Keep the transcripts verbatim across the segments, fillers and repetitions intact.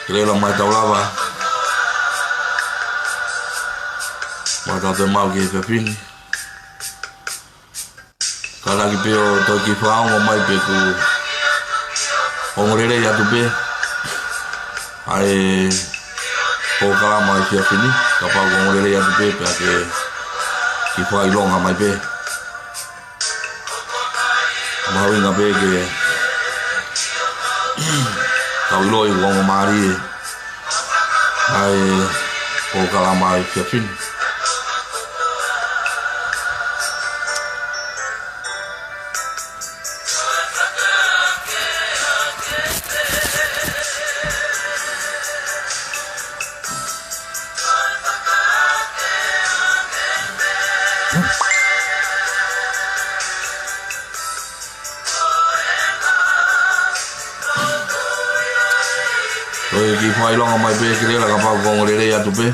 Kelela mai tau lava. Mai tau te mau ki he efiafi ni. Kātaki pē ʻo toe kiʻi fakaongo mai pē, ʻoku ongo lelei atu pē ʻa e polokalama ʻo e efiafi ni. Kapau ʻoku ongo lelei atu pē, pea ke kiʻi fakaʻilonga mai pē. Mahuʻinga pē ke tau ʻiloʻi ʻoku ongomalie ʻa e polokalama ʻo e efiafi ni. Toe kiʻi fakaʻilonga mai pē, Kelela, kapau ʻoku ongo lelei atu pē.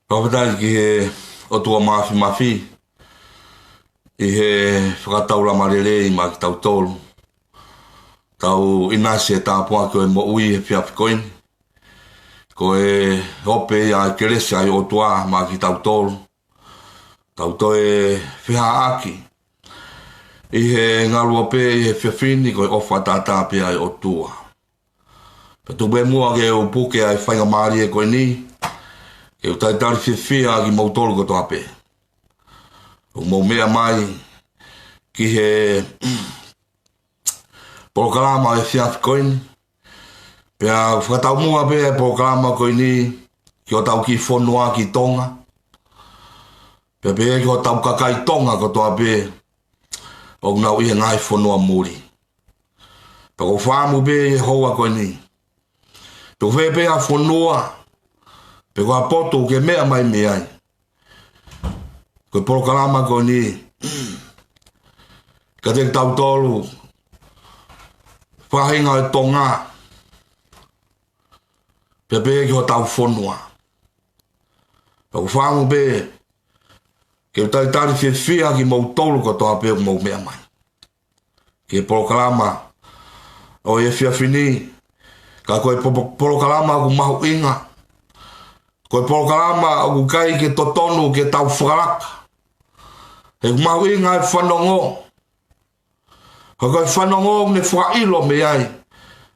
Fakafetaʻi ki he ʻOtua Māfimafi ʻi he fakataulama lelei maʻa kitautolu. Tau ʻinasi he tāpuaki ʻo e moʻui he efiafi ko eni. Ko e ope ia ʻa e kelesi ʻa e ʻOtua maʻa kitautolu. Tau toe feʻiloaki ʻi he ngaluope ʻi he efiafi ni, ko e ʻofa ʻataʻatā pē ʻa e ʻOtua. Pea tuku pē muʻa ke u puke ʻa e faingamālie ko eni, ke u talitali fiefia kimoutolu kotoa pē ʻoku mou meʻa mai ki he polokalama ʻo e efiafi ko eni. Pea fakataumuʻa pē ʻa e polokalama ko eni ki hotau kiʻi fonua ki Tonga, pea pehē ki hotau kakai Tonga kotoa pē ʻoku nau ʻi he ngaahi fonua muli. Pea ʻoku ou fakaʻamu pē ʻi he houa ko eni, pe ko fē pē ha fonua, pe ko ha potu ʻoku ke meʻa mai mei ai, ko e polokalama ko eni kiate kitautolu faʻahinga ʻo e Tonga, pea pehē ki hotau fonua. Pea ʻoku ou fakaʻamu pē ke u talitali fiefia kimoutolu kotoa pē ʻoku mou meʻa mai ki he polokalama ʻo e efiafi ni. Ka ko e po-, po-, polokalama ʻoku mahuʻinga. Ko e polokalama ʻoku ʻikai ke totonu ke tau fakalaka. He ʻoku mahuʻinga e fanongo. He ko e fanongo ʻoku ne fakaʻilo mei ai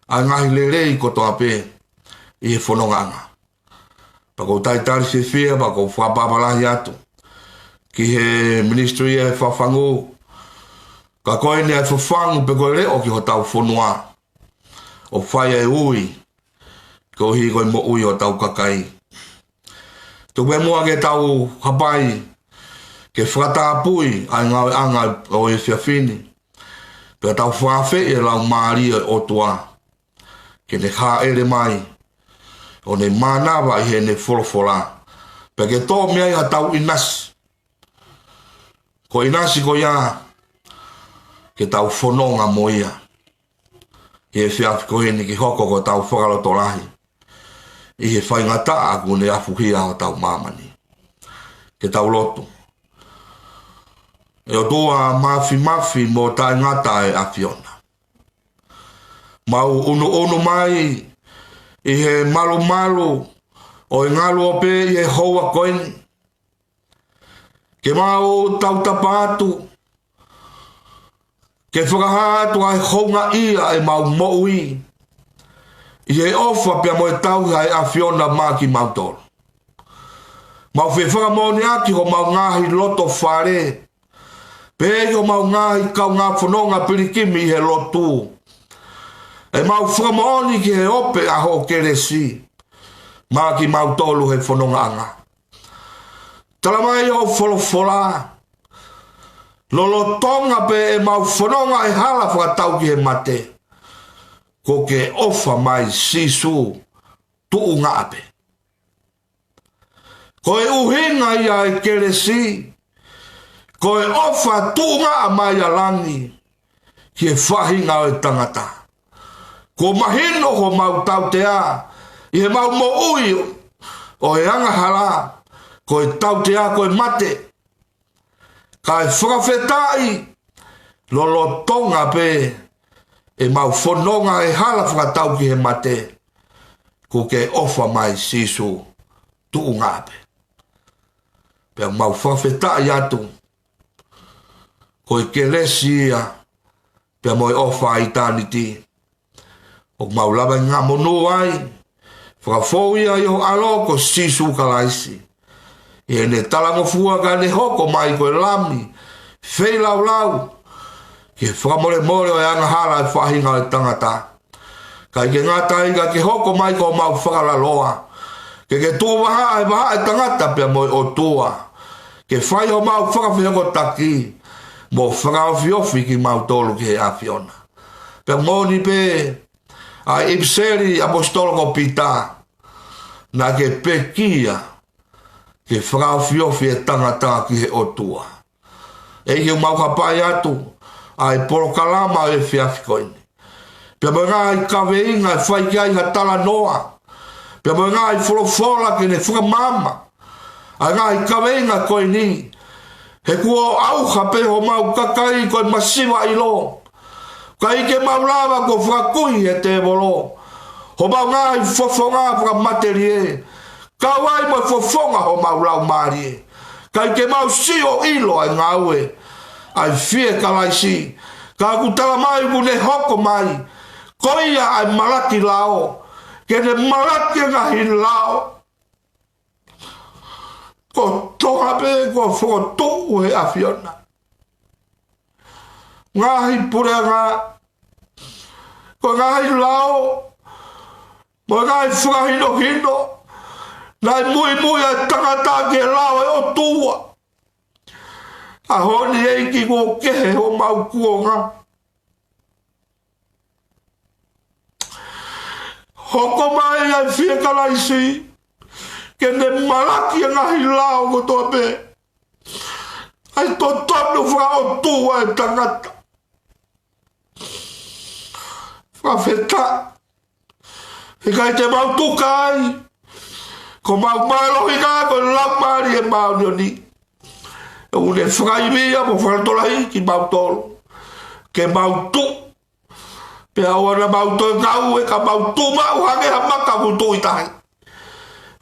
ʻa e ngaahi lelei kotoa pē ʻi he fonongaʻanga. Pea ʻoku ou talitali fiefia, pea ʻoku ou fakaʻapaʻapa lahi atu ki he ministry ʻa e fafangu. Ka ko eni ʻa e fafangu pē ko e leʻo ki hotau fonua, ʻo fai ʻa e ui koeʻuhi ko e moʻui hotau kakai. Tuku pē muʻa ke tau hapai ke fakatapui ʻa e ngāueʻanga ʻo e efiafi ni. Pea tau fakaafeʻi e Laumālie ʻo e ʻOtua ke ne hāʻele mai, ʻo ne mānava ʻi heʻene folofola, pea ke tō mei ai hatau ʻinasi. Ko e ʻinasi ko ia ke tau fononga mo ia ʻi he efiafi ko eni, ke hoko ko hotau fakalotolahi ʻi he faingataʻa kuo ne afuhia hotau māmani. Ke tau lotu. ʻE ʻOtua mafimafi mo taʻengata ʻa e ʻAfiona, mau ʻunuʻunu mai ʻi he malumalu ʻo e ngaluope ʻi he houa ko eni, ke mau tautapa atu ke fakahā atu ʻa e houngaʻia ʻemau moʻui ʻi he ʻofa pea mo e tauhi ʻa e ʻAfiona maʻa kimautolu. Mau fie fakamoʻoniʻaki homau ngaahi loto fale, pea ki homau ngaahi kaungā fononga pilikimi ʻi he lotu. ʻEmau fakamoʻoni ki he ope ʻa hoʻo kelesi maʻa kimautolu he fonongaʻanga. Tala mai hoʻo folofola, lolotonga pē ʻemau fononga ʻe hala fakatau ki he mate, kuo ke ʻofa mai Sīsū tuʻunga pē. Ko e ʻuhinga ia ʻa e kelesi, ko e ʻofa tuʻunga mai ʻa langi ki he faʻahinga ʻo e tangata. Kuo mahino homau tautea ʻi heʻemau moʻui ʻo e angahala, ko e tautea ko e mate. Kae fakafetaʻi, lolotonga pē ʻemau fononga ʻe hala fakatau ki he mate, kuo ke ʻofa mai Sīsū tuʻunga pē. Pea mau fakafetaʻi atu, ko e kelesi ia pea mo e ʻofa ʻa ʻitāniti ʻoku mau lava ʻi he ngaahi monū ai, fakafou ia ʻi ho ʻAlo ko Sīsū Kalaisi, ʻi heʻene talangofua kae ne hoko mai ko e Lami feilaulau ki he fakamolemole ʻo e angahala ʻa e faʻahinga ʻo e tangata. ʻIkai ke ngata ai, ka ke hoko mai ko homau fakalaloa, ke ke tuʻu vahaʻa ʻi he vahaʻa ʻo e tangata pea mo e ʻOtua, ke fai homau fakafehokotaki mo fakaofiofi kimautolu ki he ʻAfiona. Pea moʻoni pē ʻa e ʻipiseli ʻaposetolo ko Pita, naʻa ke pekia ke fakaofiofi e tangata ki he ʻOtua. ʻEiki, ʻoku mau hapai atu ʻa e polokalama ʻo e efiafi ko eni, pea mo e ngaahi kaveinga ʻe fai ki ai ha talanoa, pea mo e ngaahi folofola ke ne fakamaama ʻa e ngaahi kaveinga ko eni. He kuo ʻauha pē homau kakai ko e masiva ʻilo, ʻikai ke mau lava, kuo fakakui ʻe he tēvolo homau ngaahi fofonga fakamatelie, kau ai mo e fofonga homau laumālie. ʻIkai ke mau sio ʻilo ʻa e ngāue ʻa e fie Kalaisi, ka ʻoku tala mai kuo ne hoko mai ko ia ʻa e malaki lao, ke ne malaki e ngaahi lao kotoa pē kuo fokotuʻu ʻe he ʻAfiona. Ngaahi puleʻanga, ko e ngaahi lao, mo e ngaahi fakahinohino naʻe muimui ai e tangata ki he lao ʻo e ʻOtua. ʻAho ni, ʻEiki, kuo kehe homau kuonga. Hoko mai ʻa e fie Kalaisi ke ne malaki e ngaahi lao kotoa pē, ʻa e totonu fakaʻotua ʻa e tangata. Fakafetaʻi, ʻikai te mau tuka ai, ko homau mālohi ka ko e Laumālie Māʻoniʻoni ʻoku ne fakaivia mo fakalotolahi kimautolu ke mau tuʻu. Pea ʻoua naʻa mau toe ngāue ka mau tuʻu maʻu hangē ha maka ʻoku tuʻu ʻi tahi,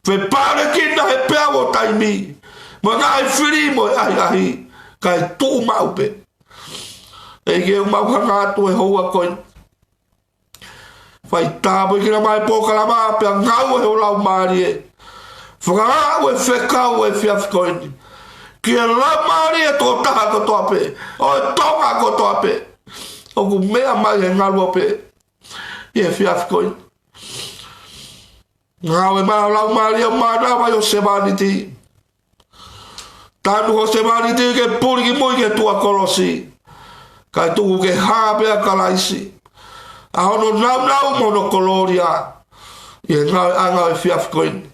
fepālekina ʻe he peau ʻo taimi mo e ngaahi fili mo e ʻahiʻahi, kae tuʻu maʻu pē. ʻEiki, ʻoku mau hanga atu he houa ko eni, Fai tāpuekina mai e polokalama pea ngāue ho Laumālie. Fakaaʻu e fekau he efiafi ko eni ki he laumālie tokotaha kotoa pē ʻo e Tonga kotoa pē ʻoku meʻa mai he ngaluope ʻi he efiafi ko eni. Ngāue mai ho Laumālie ʻo mānava ʻi ho sevāniti. Tanu ho sevāniti ke puli ki mui ki he tuʻa kolosi, kae tuku ke hā pē ʻa Kalaisi, ʻa hono nāunau mo hono kolōlia, ʻi he ngāueʻanga ʻo e efiafi ko eni.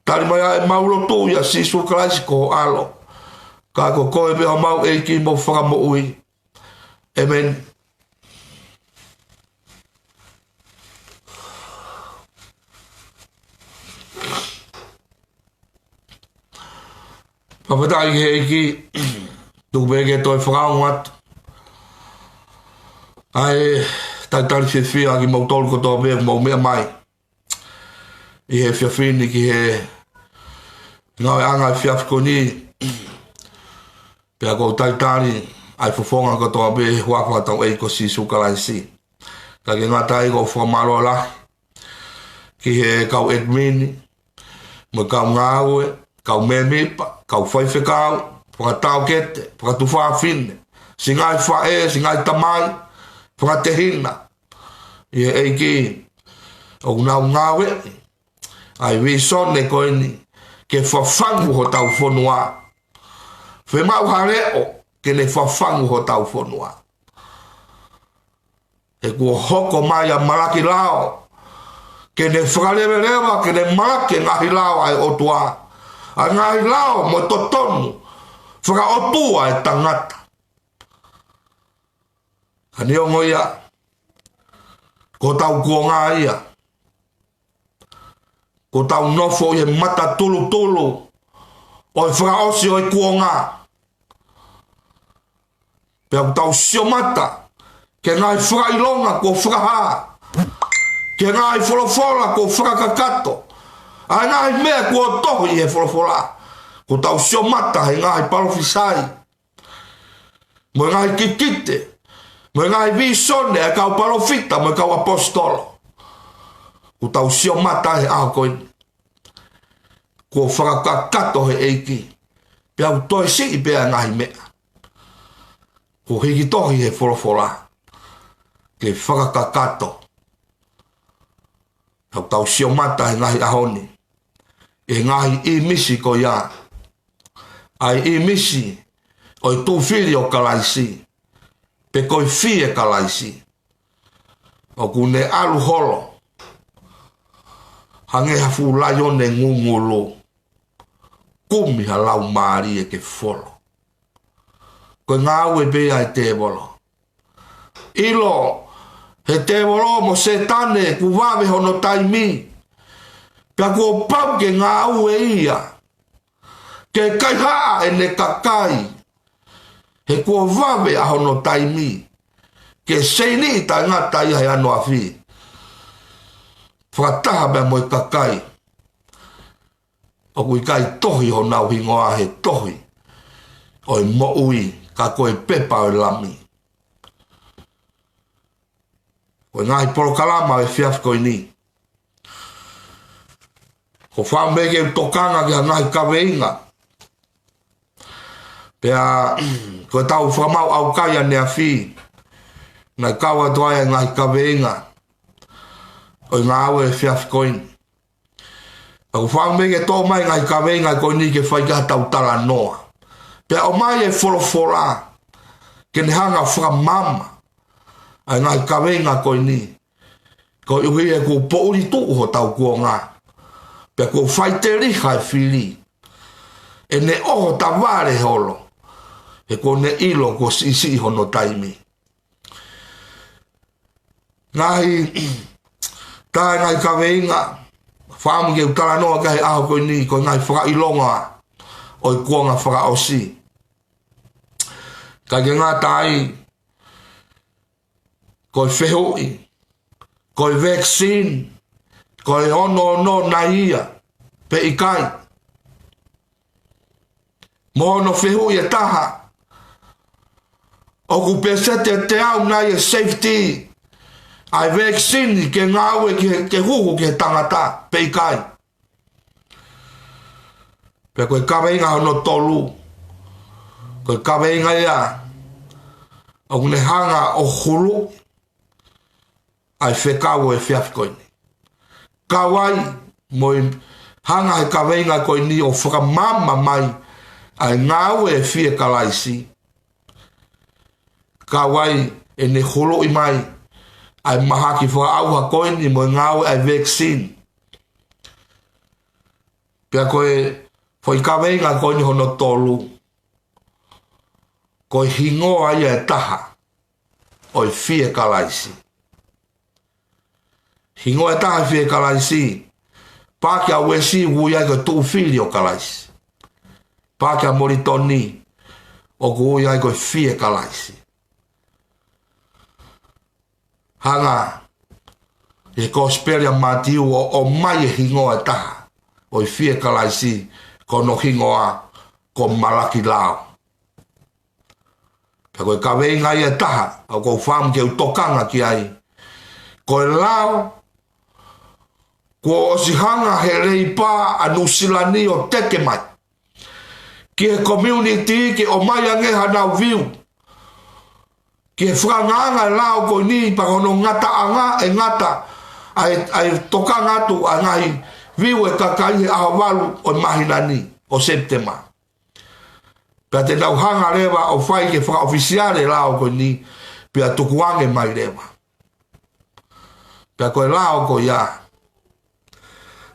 Tali mai ʻa ʻemau lotu ʻia Sīsū Kalaisi ko ho ʻAlo, ka ko koe pē homau ʻEiki mo Fakamoʻui. ʻĒmeni. Fakafetaʻi ki he ʻEiki, tuku pē ke toe fakaongo atu ʻa e talitali fiefia kimoutolu kotoa pē ʻoku mou meʻa mai ʻi he efiafi ni ki he ngāueʻanga efiafi ko eni. Pea ʻoku ou talitali ʻa e fofonga kotoa pē he huafa ʻo hotau ʻEiki ko Sīsū Kalaisi. Ka ke ngata ai ʻoku ou fakamālō lahi ki he kau ʻedimini, mo e kau ngāue, kau mēmipa, kau faifekau, fakataokete, fakatuofāfine, siʻi ngaahi faʻē, siʻi ngaahi tamai, fakatehina, ʻi he ʻEiki ʻoku nau ngāueʻi ʻa e vīsone ko eni ke fafangu hotau fonua. Fiemaʻu ha leʻo ke ne fafangu hotau fonua. He kuo hoko mai ʻa Malaki Lao ke ne fakaleveleva, ke ne malaki e ngaahi lao ʻa e ʻOtua, ʻa e ngaahi lao mo e totonu fakaʻotua ʻa e tangata. Ka neongo ia, ko hotau kuonga ia. Kuo tau nofo ʻi he mata tulutulu ʻo e fakaʻosi ʻo e kuonga. Pea ʻoku tau sio mata ki he ngaahi fakaʻilonga kuo fakahā, ki he ngaahi folofola kuo fakakakato, ʻa e ngaahi meʻa kuo tohi ʻi he folofola. Kuo tau sio mata he ngaahi palofisai, mo e ngaahi kikite, mo e ngaahi vīsone ʻa e kau palōfita mo e kau ʻaposetolo. Kuo tau sio mata he ʻaho ko eni, kuo fakakakato he ʻEiki, pea ʻoku toe siʻi pē ʻa e ngaahi meʻa kuo hiki tohi he folofola ke fakakakato. Ka ʻoku tau sio mata he ngaahi ʻaho ni ʻi he ngaahi ʻīmisi ko ia, ʻa e ʻīmisi ʻo e tuʻufili ʻo Kalaisi, pe ko e fie Kalaisi, ʻoku ne ʻalu holo hangē ha fuʻu laione ngungulu, kumi ha laumālie ke folo. Ko e ngāue pē ia ʻa e tēvolo. ʻIlo he tēvolo mo Sētane kuo vave hono taimi, pea kuo pau ke ngāue ia ke kaihaʻa ʻene kakai, he kuo vave ʻa hono taimi ke seini taʻengata ia he ano afi. Fakataha pea mo e kakai ʻoku ʻikai tohi honau hingoa he tohi ʻo e moʻui, ka ko e pepa ʻo e Lami. Ko e ngaahi polokalama ʻo e efiafi ko eni, ʻoku ou fakaʻamu pē ke u tokanga ki ha ngaahi kaveinga. Pea ko ʻetau fakamaau ʻaukai ʻaneafi, naʻe kau atu ai ʻa e ngaahi kaveinga ʻo e ngāue ʻo e efiafi ko eni. Pea ʻoku ou fakaʻamu pē ke toʻo mai e ngaahi kaveinga ko eni ke fai ki ai haʻatau talanoa. Pea ʻomai e folofola ke ne hanga ʻo fakamaama ʻa e ngaahi kaveinga ko eni. Koeʻuhi he kuo poʻuli tuʻu hotau kuonga, pea kuo faʻiteliha e fili, ʻene ʻoho tavale holo, he kuo ne ʻilo kuo siʻisiʻi hono taimi. Ngaahi, tā e ngaahi kaveinga, fakaʻamu ke u talanoa ki ai he ʻaho ko eni, ko e ngaahi fakaʻilonga ʻo e kuonga fakaʻosi. Ka ke ngata ai, ko e fehuʻi, ko e vaccine, ko e ono ono nai ia pe ʻikai. Mo hono fehuʻi ʻe taha, ʻoku pēseti ʻe teau nai e safety ʻa e vaccine ke ngāue ki he, ke huhu ki he tangata, pe ʻikai. Pea ko e kaveinga hono tolu, ko e kaveinga ia ʻoku ne hanga ʻo hulu ʻa e fekau ʻo e efiafi ko eni. Kau ai mo e hanga he kaveinga ko eni ʻo fakamaama mai ʻa e ngāue ʻa e fie Kalaisi. Kau ai ʻene huluʻi mai ʻa e mahaki fakaʻauha ko eni mo e ngāue ʻa e vaccine. Pea ko e foʻi kaveinga ko eni hono tolu, ko e hingoa ia ʻe taha ʻo e fie Kalaisi. Hingoa ʻe taha ʻo e fie Kalaisi. Pea kia Uesi ʻoku ui ai ko e tuʻufili ʻo Kalaisi. Pea kia Molitoni ʻoku ui ai ko e fie Kalaisi. Hanga ʻe he Kosipeli ʻa Mātiu ʻo, ʻomai e hingoa ʻe taha ʻo e fie Kalaisi, ko hono hingoa ko Malaki Lao. Pea ko e kaveinga ia ʻe taha ʻoku ou fakaʻamu ke u tokanga ki ai, ko e lao kuo ʻosi hanga he leipa ʻa Nuʻusila ni ʻo teke mai ki he community ke ʻomai ange hanau view ki he fakangaanga e lao ko eni, pea ko hono ngataʻanga ʻe ngata ʻa e, ʻa e tokanga atu ʻa e ngaahi view ʻa e kakai he ʻaho valu ʻo e māhina ni ʻo Sepitema. Pea te nau hanga leva ʻo fai ke fakaʻofisiale e lao ko eni, pea tukuange mai leva. Pea ko e lao ko ia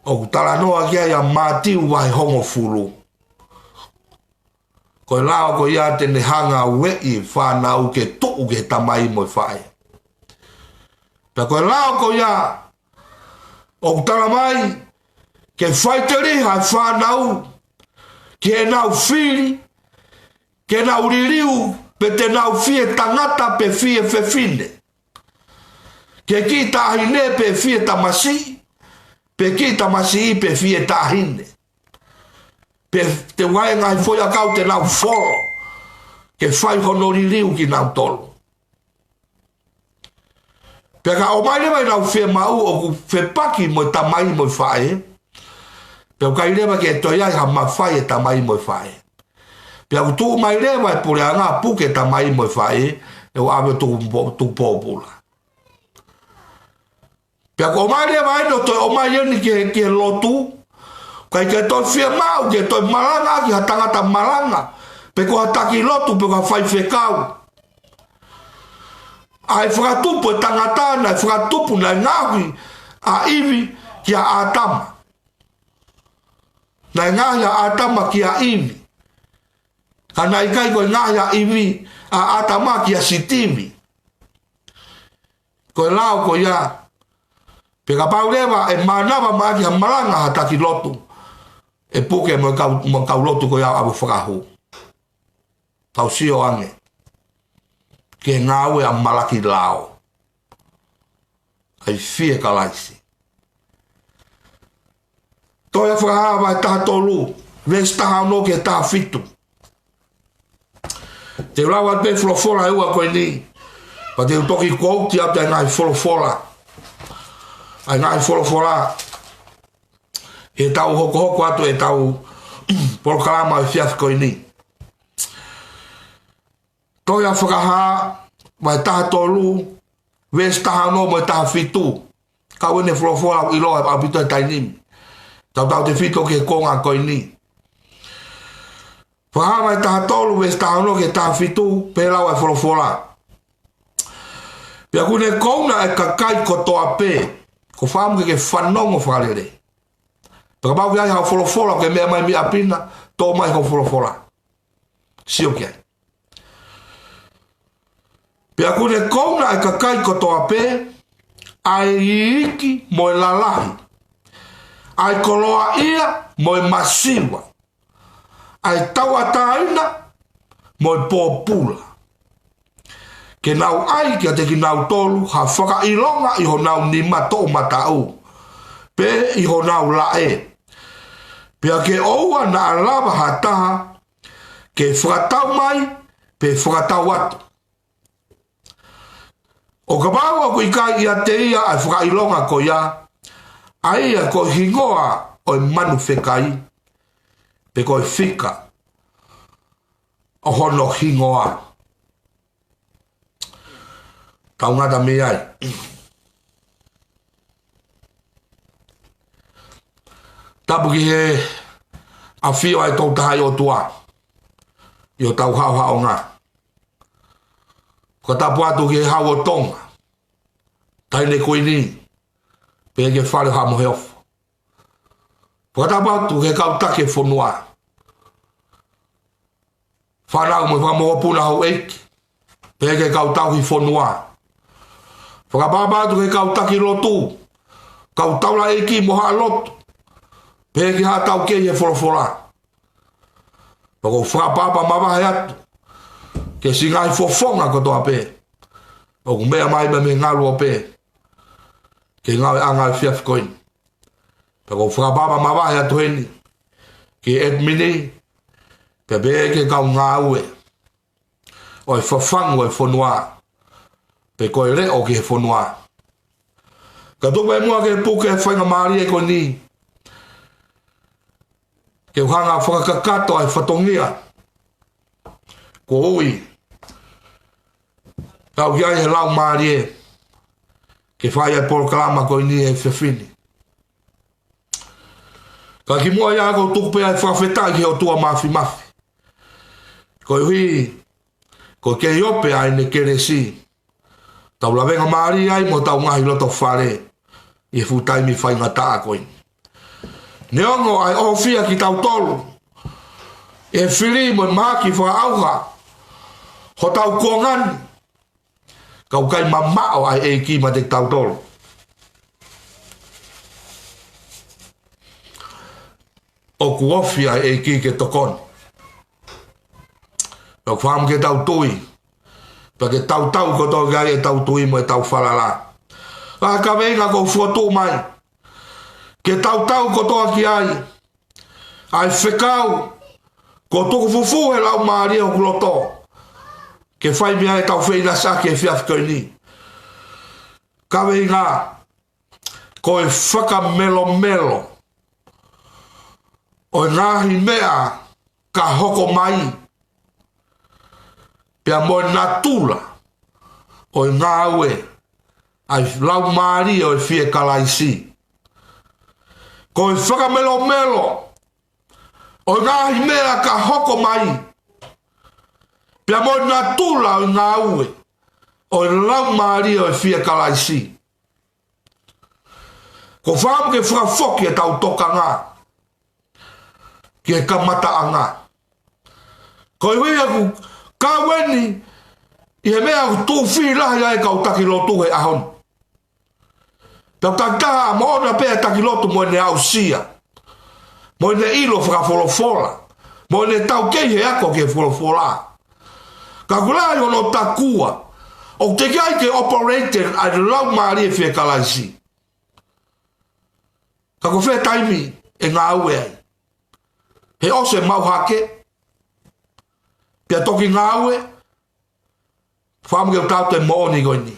ʻoku talanoa ki ai ʻa Mātiu vahe hongofulu. Ko e lao ko ia te ne hanga ʻo ueʻi e fānau ke tuʻu ki he tamai mo e faʻē. Pea ko e lao ko ia ʻoku talamai ke faʻiteliha e fānau ki heʻenau fili, ke nau liliu pe te nau fie tangata pe fie fefine, ke kiʻi taʻahine pe fie tamasiʻi, pe kiʻi tamasiʻi pe fie taʻahine, pe te vaenga he foʻi ʻakau te nau folo, ke fai hono liliu kinautolu. Pea ka ʻomai leva ʻenau fiemaʻu ʻoku fepaki mo e tamai mo e faʻē, pea ʻoku ʻikai leva ke toe ʻi ai ha mafai e tamai mo e faʻē. Pea ʻoku tuʻu mai leva e puleʻanga puke e tamai mo e faʻē, ʻe ʻave ʻo tuku pō-, tuku pōpula. Pea ʻoku ʻomai leva eni ʻo toe ʻomai eni ki he, ki he lotu, ʻikai ke toe fiemaʻu ke toe malanga ki ha tangata malanga, pe ko ha taki lotu, pe ko ha faifekau. ʻA e fakatupu e tangata naʻe fakatupu, naʻe ngaohi ʻa ʻIvi kia ʻĀtama. Naʻe ngaohi ʻa ʻĀtama kia ʻIvi. Ka naʻe ʻikai ko e ngaohi ʻa ʻIvi, ʻa ʻĀtama kia Sitivi. Ko e lao ko ia, pea kapau leva ʻe mānava mai ki ha malanga ha taki lotu, ʻe puke mo e kau, mo e kau lotu ko ia ʻo ʻave ʻo fakahū. Tau sio ange ki he ngāue ʻa Malaki Lao, ʻa e fie Kalaisi. Tohi ʻa Fakahā vahe taha tolu, veesi taha ono ki he taha fitu. Te u lau atu pē folofola ʻe ua ko eni, pea te u toki quote atu e ngaahi folofola, ʻa e ngaahi folofola, heʻetau hokohoko atu ʻetau polokalama ʻo e efiafi ko eni. Tohi ʻa Fakahā, vahe taha tolu, veesi taha ono mo e taha fitu. Kau eni folofola ʻoku ʻiloa ʻaupito he taimi ni. Tautautefito ki he konga ko eni. Fakahā vahe taha tolu, veesi taha ono ki he taha fitu, pehē ʻa e folofola. Pea ʻoku ne kouna e kakai kotoa pē, ʻoku ou fakaʻamu ke ke fanongo fakalelei. Pea kapau ʻoku ʻi ai haʻo folofola ʻoku ke meʻa mai mei ʻapi na, toʻo mai hoʻo folofola. Sio ki ai. Pea ʻoku ne kouna e kakai kotoa pē, ʻa e iiki mo e lalahi, ʻa e koloaʻia mo e masiva, ʻa e tauʻatāina mo e pōpula. Ke nau ʻai kiate kinautolu ha fakaʻilonga ʻi honau nima toʻomataʻu, pe ʻi honau laʻe. Pea ke ʻoua naʻa lava ha taha ke fakatau mai, pe fakatau atu. ʻO kapau ʻoku ʻikai ʻiate ia ʻa e fakaʻilonga ko ia, ʻa ia ko e hingoa ʻo e manu fekai, pe ko e fika ʻo hono hingoa. Tau ngata mei ai. Tapu ki he ʻafio ʻa e Tolu Tahaʻi ʻOtua ʻi hotau haʻohaʻonga. Ko e tapu atu ki he Hau ʻo Tonga, Taʻahine Kuini, pea ki he Fale ʻo Haʻa Moheofo. Fakatapu atu ki he kau taki e fonua, fānau mo e fanga mokopuna houʻeiki, pea ki he kau tauhi fonua. Fakatapu atu ki he kau taki lotu, kau taulaʻeiki mo haʻa lotu, pea ki he haʻa taukei he folofola. Pea ʻoku ou fakatapu mavahe atu ki he siʻi ngaahi fofonga kotoa pē ʻoku meʻa mai mei he ngaluope ki he ngāueʻanga ʻo e efiafi ko eni. Pea ʻoku ou fakatapu mavahe atu heni ki he ʻedimini, pea pehē ki he kau ngāue ʻo e fafangu ʻo e fonua, pe ko e leʻo ki he fonua. Kae tuku pē muʻa ke puke e faingamālie ko eni ke u hanga ʻo fakakakato ʻa e fatongia kuo ui au ki ai ʻe he Laumālie ke fai ʻa e polokalama ko eni he efiafi ni. Ka kimuʻa ia ʻoku ou tuku pē ʻa e fakafetaʻi ki he ʻOtua Māfimafi, koeʻuhi ko e kei ope ʻa ʻene kelesi, tau lavengamālie ai mo hotau ngaahi loto fale ʻi he fuʻu taimi faingataʻa ko eni. Neongo ʻa e ʻofia kitautolu ʻe he fili mo e mahaki fakaʻauha hotau kuonga ni, ka ʻoku ʻikai mamaʻo ʻa e ʻEiki meiate kitautolu. ʻOku ofi ʻa e ʻEiki ke tokoni. Pea ʻoku fiemaʻu ke tau tui, pea ke tautau kotoa ki ai ʻetau tui mo ʻetau falala. ʻA e kaveinga ʻoku ou fokotuʻu mai, ke tautau kotoa ki ai ʻa e fekau kuo tuku fufū ʻe he Laumālie hoku loto ke fai mei ai ʻetau feʻinasiʻaki he efiafi ko eni. Kaveinga, ko e fakamelomelo ʻo e ngaahi meʻa ka hoko mai, pea mo e natula ʻo e ngāue ʻa e Laumālie ʻo e Fie Kalaisi. Ko e fakamelomelo ʻo e ngaahi meʻa ka hoko mai, pea mo e natula ʻo e ngāue ʻo e Laumālie ʻo e Fie Kalaisi. ʻOku ou fiemaʻu ke fakafoki ʻetau tokanga ki he kamataʻanga. Koeʻuhi ʻoku kau eni ʻi he meʻa ʻoku tuʻufihi lahi ai e kau taki lotu he ʻaho ni. Tau takitaha mo ʻona pē ʻa e taki lotu mo ʻene aʻusia, mo ʻene ʻilo fakafolofola, mo ʻene taukei he ako ki he folofola. Ka ʻoku lahi hono takua ʻoku teʻeki ai ke operate ʻa e Laumālie Fie Kalaisi. Ka ko e fē taimi ʻe ngāue ai? He ʻosi e maʻu hake, pea toki ngāue? Fiemaʻu ke u tala atu e moʻoni ko eni.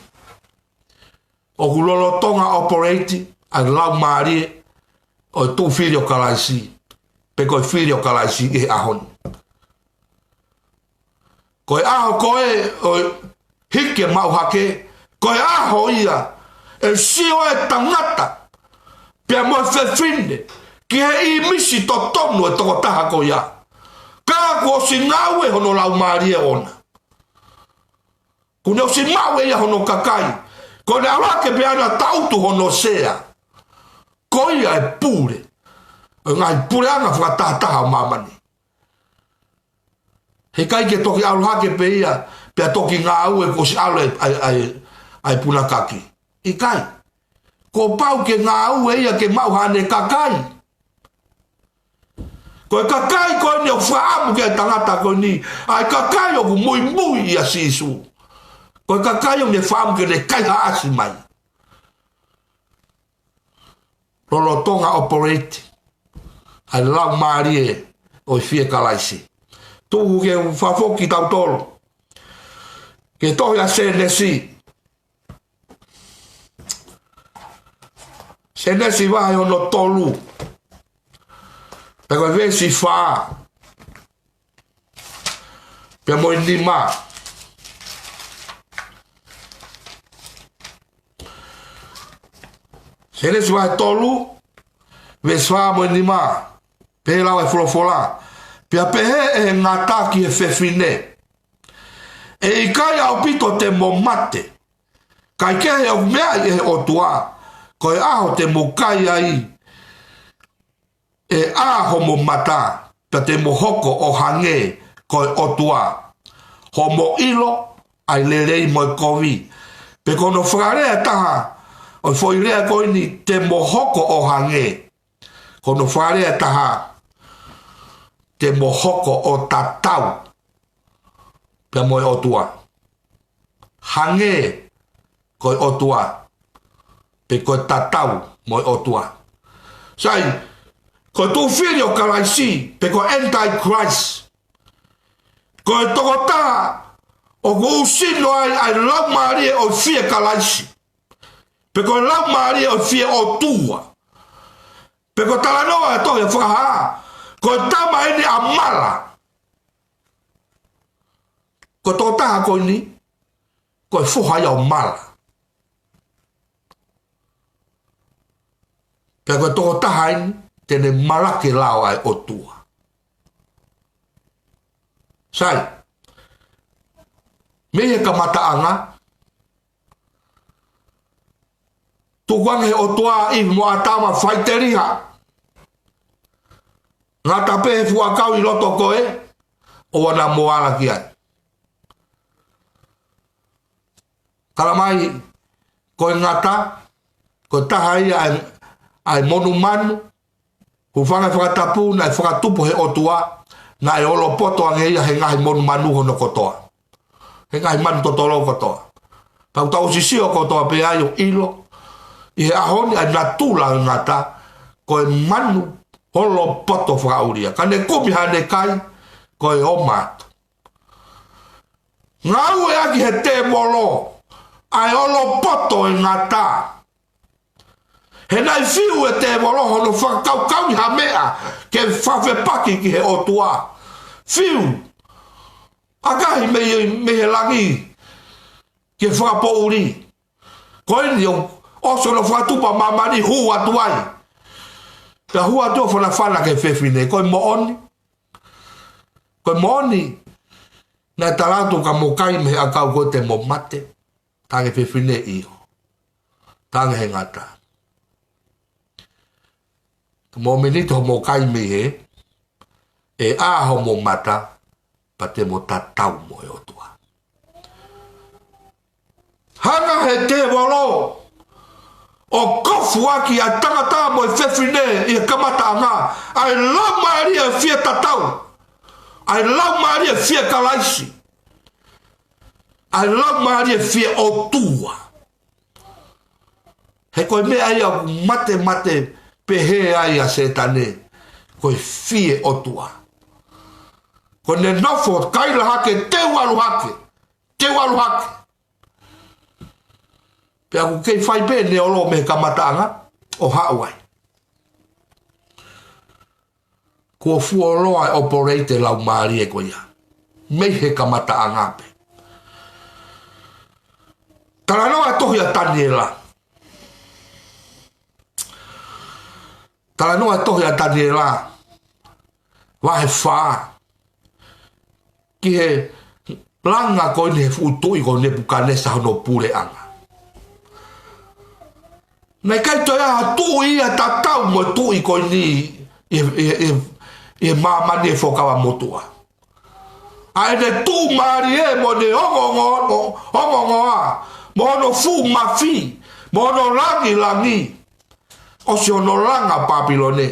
ʻOku lolotonga operate ʻa e Laumālie ʻo e tuʻu fili ʻo Kalaisi, pe ko e fili ʻo Kalaisi ʻi he ʻaho ni. Ko e ʻaho ko ē ʻo e hiki e maʻu hake, ko e ʻaho ia ʻe sio e tangata pea mo e fefine ki he ʻīmisi totonu e tokotaha ko ia. Ka kuo ʻosi ngāue hono Laumālie ʻoʻona. Kuo ne ʻosi maʻu ʻe ia hono kakai. Kuo ne ʻalu hake pea na taʻutu hono sea. Ko ia e pule ʻo e ngaahi puleʻanga fakatahataha ʻo māmani. Heʻikai ke toki ʻalu hake pē ia pea toki ngāue kuo ʻosi ʻalu e, ʻa e, ʻa e, ʻa e punakaki. ʻIkai. Kuo pau ke ngāue ia ke maʻu haʻane kakai. Ko e kakai ko eni ʻoku fakaʻamu ki ai e tangata ko eni, ʻa e kakai ʻoku muimui ʻia Sīsū. Ko e kakai ʻoku ne fakaʻamu ke ne kaihaʻasi mai lolotonga operate ʻa e Laumālie ʻo e Fie Kalaisi. Tuku ke u fakafoki kitautolu ki he tohi ʻa Sēnesi, Sēnesi vahe hono tolu, pea ko e veesi fā pea mo e nima. Sēnesi vahe tolu, veesi fā mo e nima. Pehē ʻe he folofola: Pea pehē ʻe he ngata ki he fefine, ʻE ʻikai ʻaupito te mo mate, kae kehe ʻoku meaʻi ʻe he ʻOtua, ko e ʻaho te mo kai ai ʻe ʻā homo mata, pea te mo hoko ʻo hangē ko e ʻOtua, hoʻomo ʻilo ʻa e lelei mo e kovi. Pe ko hono fakalea ʻe taha ʻo e foʻi lea ko eni, te mo hoko ʻo hangē, ko hono fakalea ʻe taha, te mo hoko ʻo tatau pea mo e ʻOtua. Hangē ko e ʻOtua, pe ko e tatau mo e ʻOtua. Sai, ko e tuʻu fili ʻo Kalaisi, pe ko e Antichrist, ko e tokotaha ʻoku ʻusinga ai ʻa e laumālie ʻo e fie Kalaisi, pe ko e laumālie ʻo e fie ʻOtua. Pe ko e talanoa ʻa e tohi ʻa Fakahā, ko e tama eni ʻa Mala. Ko e tokotaha ko eni, ko e foha ia ʻo Mala. Pea ko e tokotaha eni te ne malaki e lao ʻa e ʻOtua. Sai, mei he kamataʻanga, tuku ange ʻe he ʻOtua ʻa ʻIvi mo ʻĀtama ʻo faʻiteliha. Ngata pē he fuakau ʻi loto ko ē, ʻoua naʻa mo ala ki ai. Tala mai, ko e ngata, ko e taha ia ʻa e, ʻa e monumanu, hūfanga he fakatapu, naʻe fakatupu ʻe he ʻOtua, naʻe olopoto ange ia he ngaahi monumanu hono kotoa, he ngaahi manu totolo kotoa. Pea ʻoku tau sio kotoa pē ai ʻo ʻilo ʻi he ʻaho ni ʻa e natula ʻo e ngata, ko e manu olopoto fakaʻulia. Ka ne kumi haʻane kai, ko e ʻomato. Ngāueʻaki ʻe he tēvolo ʻa e olopoto ʻo e ngata, he naʻe fiu ʻe he tēvolo hono fakakaukauʻi ha meʻa ke fakafepaki ki he ʻOtua. Fiu, ʻakahi mei, mei he langi ke fakapoʻuli. Ko eni ʻoku ʻosi hono fakatupu ʻa māmani, hū atu ai. Pea hū atu ʻo fanafana ki he fefine, ko e moʻoni. Ko e moʻoni, naʻe tala atu ka mo kai mei he ʻakau ko ē te mo mate. Talaange ʻe he fefine ʻio. Talaange ʻe he ngata, ka mo miniti homo kai mei hē, ʻe ʻā homo mata, pea te mo tatau mo e ʻOtua. Hanga ʻe he tēvolo ʻo kofuʻaki ʻa e tangata mo e fefine ʻi he kamataʻanga, ʻa e laumālie ʻo e fie tatau, ʻa e laumālie ʻo e fie Kalaisi, ʻa e laumālie ʻo e fie ʻOtua. He ko e meʻa ia ʻoku matemate pehē ai ʻa Sētane, ko e fie ʻOtua. Ko ʻene nofo kaila hake, teu ʻalu hake, teu ʻalu hake. Pea ʻoku kei fai pē ʻene olo mei he kamataʻanga ʻo haʻu ai. Kuo fuoloa e operate laumālie ko ia mei he kamataʻanga pē. Talanoa e tohi ʻa Taniela. Talanoa e tohi ʻa Taniela, vahe fā, ki he langa ko eni ʻe he fuʻu tuʻi ko Nepukanesa hono puleʻanga. Naʻe ʻikai toe ʻi ai ha tuʻi ia tatau mo e tuʻi ko eni ʻi, ʻi, ʻi, ʻi māmani ʻi he Fuakava Motuʻa. ʻA ʻene tuʻumālie mo ʻene ongoongo, ongoongoa, mo hono fuʻu mafi, mo hono langilangi. ʻOsi hono langa Pāpilone,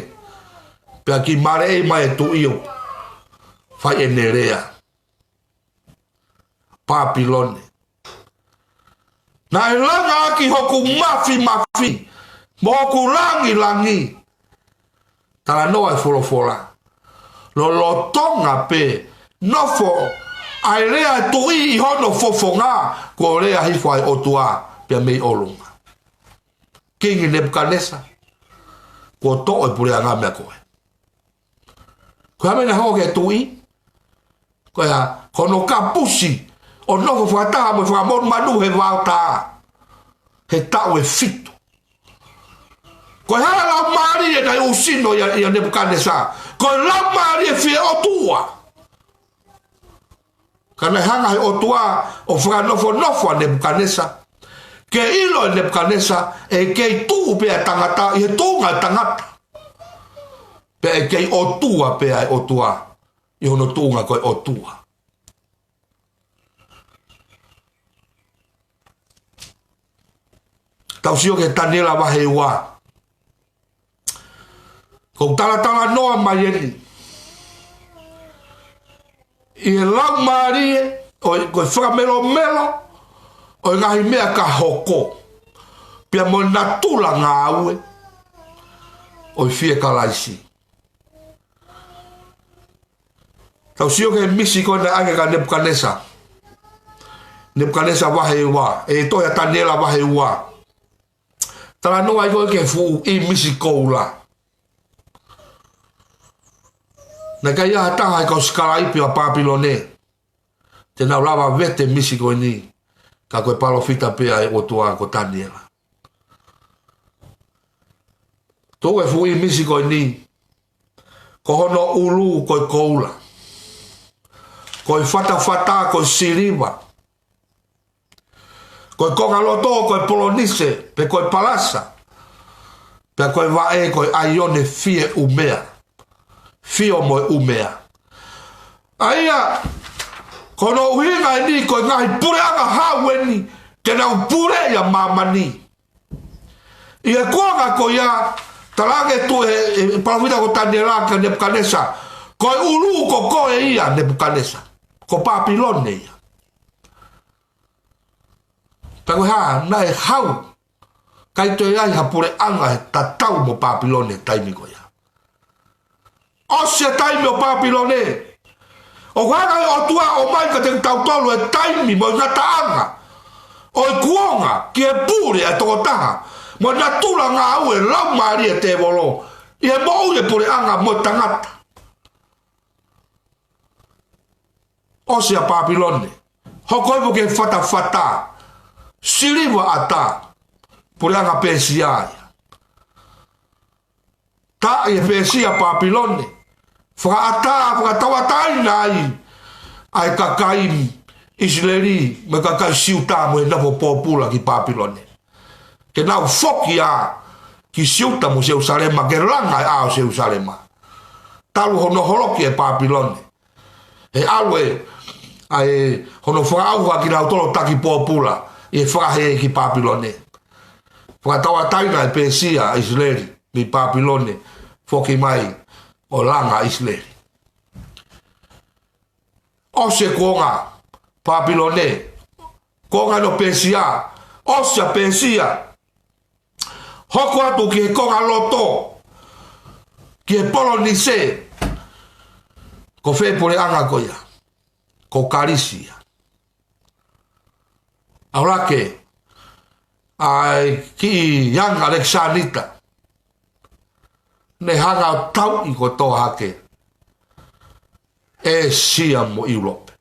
pea kiʻi maleʻei mai e tuʻi ʻo fai ʻene lea. Pāpilone. Naʻe langa ʻaki hoku mafimafi mo hoku langilangi. Talanoa e folofola, lolotonga pē nofo ʻa e lea e tuʻi ʻi hono fofonga, kuo lea hifo ʻa e ʻOtua pea mei ʻolunga. Kingi Nepukanesa, kuo toʻo e puleʻanga meiate koe. Ko e hā e meʻa naʻe hoko ki he tuʻi? Ko ia, ko hono kapusi ʻo nofo fakataha mo e fanga monumanu he vaotā he taʻu ʻe fitu. Ko e hā e laumālie naʻe ʻūsino ʻia, ʻia Nepukanesa? Ko e laumālie fie ʻotua. Ka naʻe hanga he ʻOtua ʻo fakanofonofo ʻa Nepukanesa, ke ʻilo ʻe Nepukanesa ʻe kei tuʻu pē ʻa e tangata ʻi he tuʻunga ʻo e tangata, pea ʻe kei ʻOtua pē ʻa e ʻOtua ʻi hono tuʻunga ko e ʻOtua. Tau sio ki he Taniela vahe ua. Ko e talatalanoa mai eni ʻi he laumālie ʻo e, ko e fakamelomelo ʻo e ngaahi meʻa ka hoko, pea mo e natula ngāue ʻo e fie Kalaisi. Tau sio ki he misi ko ē naʻe ʻoange kia Nepukanesa. Nepukanesa vahe ua, ʻe tohi ʻa Taniela vahe ua. Talanoa ai ko ē ki he fuʻu ʻīmisi koula. Naʻe ʻikai ha taha ʻi he kau sikalaipe ʻa Pāpilone te nau lava vete misi ko eni, ka ko e palōfita pē ʻa e ʻOtua ko Taniela. Tuʻu e fuʻu ʻīmisi ko eni, ko hono ʻulu ko e koula, ko e fatafata ko e siliva, ko e kongaloto ko e polonise pe ko e palasa, pea ko e vaʻe ko e ʻaione fie ʻumea, fio mo e ʻumea. ʻA ia, ko hono ʻuhinga eni ko e ngaahi puleʻanga hau eni ke nau pule ʻi māmani. ʻI he kuonga ko ia, talaange atu ʻe he, he palōfita ko Taniela kia Nepukanesa, ko e ʻulu ko koe ia Nepukanesa, ko Pāpilone ia. Pea ko e hā, naʻe hau, ʻikai toe ʻi ai ha puleʻanga ʻe tatau mo Pāpilone taimi ko ia. ʻOsi e taimi ʻo Pāpilone. ʻOku hanga ʻe he ʻOtua ʻo ʻomai kiate kitautolu e taimi mo e ngataʻanga ʻo e kuonga ki he pule ʻa e tokotaha mo e natula ngāue laumālie ʻa e tēvolo ʻi he moʻui ʻa e puleʻanga mo e tangata. ʻOsi ʻa Pāpilone, hoko hifo ki he fatafata, siliva ʻatā, puleʻanga Pēsia ia. Taaʻi ʻe Pēsia ʻa Pāpilone, fakaʻatā, fakatauʻatāina ai ʻa e kakai ʻIsileli mo e kakai Siuta mo e nofo pōpula ki Pāpilone, ke nau foki ā ki Siuta mo Selusalema, ke langa e ʻao ʻo Selusalema. Talu hono holoki ʻe Pāpilone, ʻe ʻalu ʻa e, hono fakaʻauha kinautolu ʻo taki pōpula ʻi he fakahē ki Pāpilone. Fakatauʻatāina ʻe Pēsia ʻa ʻIsileli mei Pāpilone, foki mai ʻo langa ʻa ʻIsileli. ʻOsi e kuonga Pāpilone, kuonga ʻo Pēsia, ʻosi ʻa Pēsia. Hoko atu ki he kongaloto, ki he polonise, ko fē puleʻanga ko ia? Ko Kalisi ia. ʻAulake, ʻa e kiʻi Young Alexander, ne hanga ʻo tauʻi kotoa hake ʻĒsia mo ʻIulope.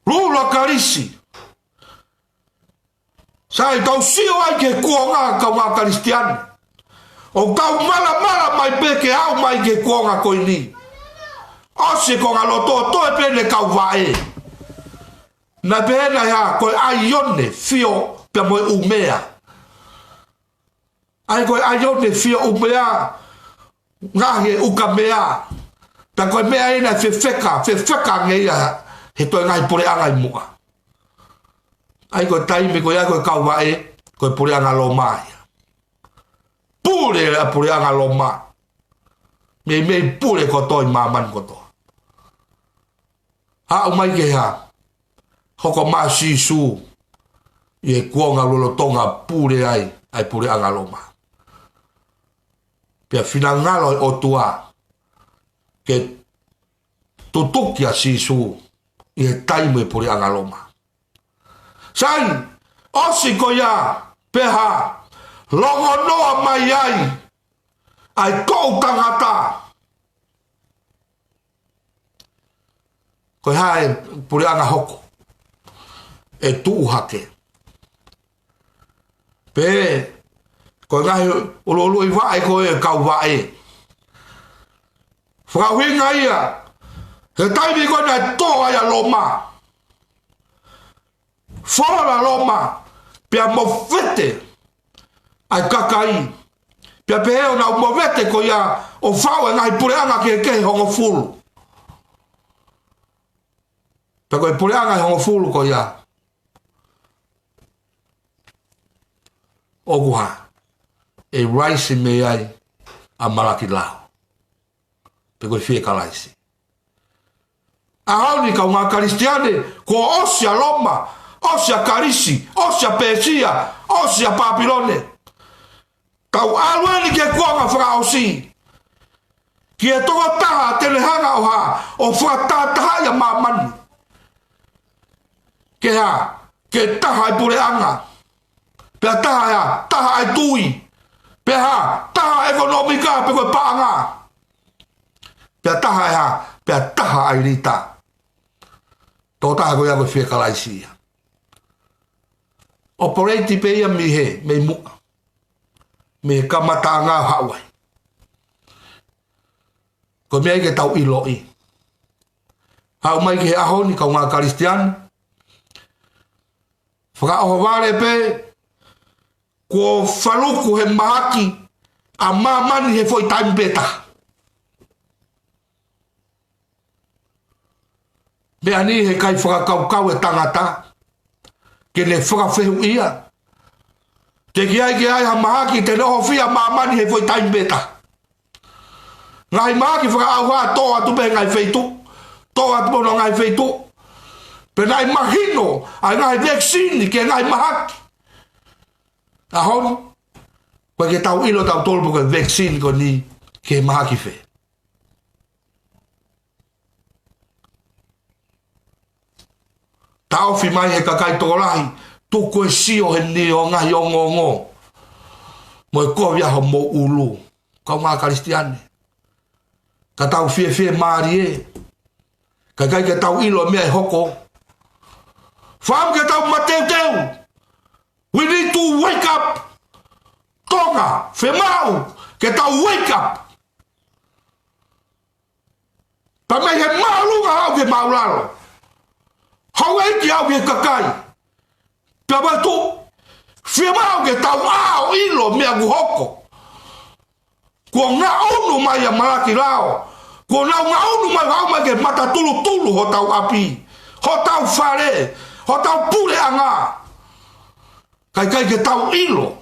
Lula Kalisi, sai, tau sio ai ki he kuonga, kaungā Kalisitiane. ʻOku tau malamala mai pē ke aʻu mai ki he kuonga ko eni. ʻOsi e kongaloto, toe pē ʻene kau vaʻe. Naʻe pehē naʻe hā, ko e ʻaione fio pea mo e ʻumea. ʻA ia ko e ʻaione fio ʻumea, ngaohi e ukamea. Pea ko e meʻa ʻeni naʻe fefeka, fefeka ange ia he toe ngaahi puleʻanga ʻi muʻa. ʻA ia ko e taimi ko ia ko e kau vaʻe, ko e puleʻanga Loma ia. Pule ʻa e puleʻanga Loma. Meimei pule kotoa ʻi māmani kotoa. Aʻu mai ki he hā? Hoko mai ʻa Sīsū ʻi he kuonga lolotonga pule ai ʻa e puleʻanga Loma. Pea finangalo e ʻOtua ke tutuki ʻa Sīsū ʻi he taimi ʻo e puleʻanga Loma. Sai, ʻosi ko ia, pea hā? Loko noa mai ai ʻa e toʻu tangata. Ko e hā e puleʻanga hoko ʻe tuʻu hake? Pe ko e ngaahi ʻuluʻulu ʻi vaʻe ko e kau vaʻe. Fakaʻuhinga ia, he taimi ko ē naʻe tō ai ʻa Loma. Fola Loma, pea movete ʻa e kakai. Pea pehē ʻo nau movete ko ia ʻo faʻu e ngaahi puleʻanga kehekehe ʻe hongofulu. Pea ko e puleʻanga ʻe hongofulu ko ia, ʻoku hā, ʻe raisi mei ai ʻa Malaki Lao. Pe ko e fie Kalaisi. ʻAho ni kaungā Kalisitiane, kuo ʻosi ʻa Loma, ʻosi ʻa Kalisi, ʻosi ʻa Pēsia, ʻosi ʻa Pāpilone. Tau ʻalu eni ki he kuonga fakaʻosi. Ki he tokotaha te ne hanga ʻo hā, ʻo fakatahatahaʻi ʻa māmani. Ke hā, ke taha ʻa e puleʻanga. Pea taha ʻa e hā, taha ʻa e tui. Pea hā, taha ʻa e ʻekonōmika, pe ko e paʻanga. Pea taha ʻa e hā, pea taha ʻa e lita. Tokotaha ko ia ko e fie Kalaisi ia. Operate pē ia mei hē, mei muʻa. Mei he kamataʻanga ʻo haʻu ai. Ko e meʻa ia ke tau ʻiloʻi. Haʻu mai ki he ʻaho ni kaungā Kalisitiane. Fakaʻohovale pē, kuo faluku he mahaki ʻa māmani he foʻi taimi pē taha. Meʻa ni he ʻikai fakakaukau e tangata, ke ne fakafehuʻia. Teʻeki ai ke ʻi ai ha mahaki te ne ʻohofia ʻa māmani he foʻi taimi pē taha. Ngaahi mahaki fakaʻauha tō atu pē he ngaahi feituʻu, tō atu pē hono ngaahi feituʻu. Pea naʻe mahino ʻa e ngaahi vaccine ki he ngaahi mahaki. ʻAho ni, ʻoku ʻikai ke tau ʻilo tautolu pe ko e vaccine ko eni ki he mahaki fē. Taʻofi mai he kakai tokolahi, tuku e sio heni ʻo e ngaahi ongoongo mo e kovi ʻa homou ʻulu. Kaungā Kalisitiane, ka tau fiefia mālie, ka ʻikai ke tau ʻilo e meʻa ʻe hoko. Fakaʻamu ke tau mateuteu. We need to wake up. Tonga, fiemaʻu ke tau wake up. Pea mei he māʻolunga ʻo aʻu ki he māʻulalo. Houʻeiki ʻo aʻu ki he kakai. Pea mo e tuʻi, fiemaʻu ke tau ʻā ʻo ʻilo e meʻa ʻoku hoko. Kuo ngaʻunu mai ʻa Malaki Lao. Kuo nau ngaʻunu mai, haʻu mai ke matatulutulu hotau ʻapi, hotau fale, hotau puleʻanga. Ka ʻikai ke tau ʻilo.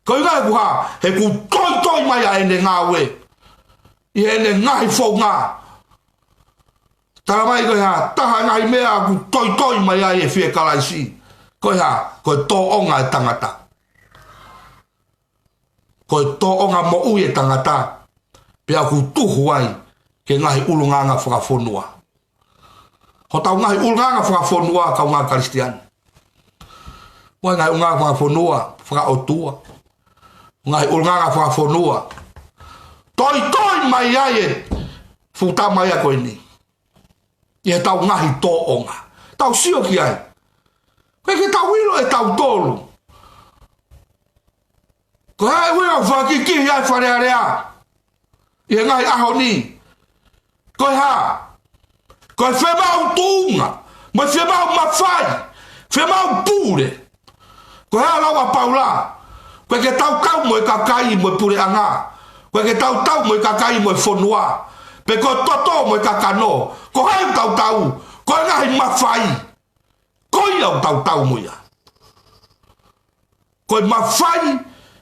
Ko e ʻuhinga ʻoku hā, he kuo toitoi mai ʻa ʻene ngāue ʻi heʻene ngaahi founga. Tala mai ko e hā, taha e ngaahi meʻa ʻoku toitoi mai ai e fie Kalaisi. Ko e hā, ko e tōʻonga e tangata. Ko e tōʻonga moʻui e tangata. Pea ʻoku tuhu ai ki he ngaahi ʻulungaanga fakafonua. Hotau ngaahi ʻulungaanga fakafonua kaungā Kalisitiane. Mo e ngaahi ʻulungaanga fakafonua, fakaʻotua. Ngaahi ʻulungaanga fakafonua. Toitoi mai ai e fuʻu tama ia ko eni. ʻI heʻetau ngaahi tōʻonga. Tau sio ki ai. ʻIkai ke tau ʻilo ʻe tautolu ko e hā e ʻuhinga ʻoku fakakikihi ai Fale Alea ʻi he ngaahi ʻaho ni. Ko e hā? Ko e fiemaʻu tuʻunga, mo e fiemaʻu mafai, fiemaʻu pule. Ko e hā lau ʻa Paula? ʻOku ʻikai ke tau tau mo e kakai mo e puleʻanga. ʻOku ʻikai ke tau tau mo e kakai mo e fonua. Pe ko e toto mo e kakano. Ko hai ʻoku tau tau? Ko e ngaahi mafai. Ko ia ʻoku tau tau mo ia. Ko e mafai,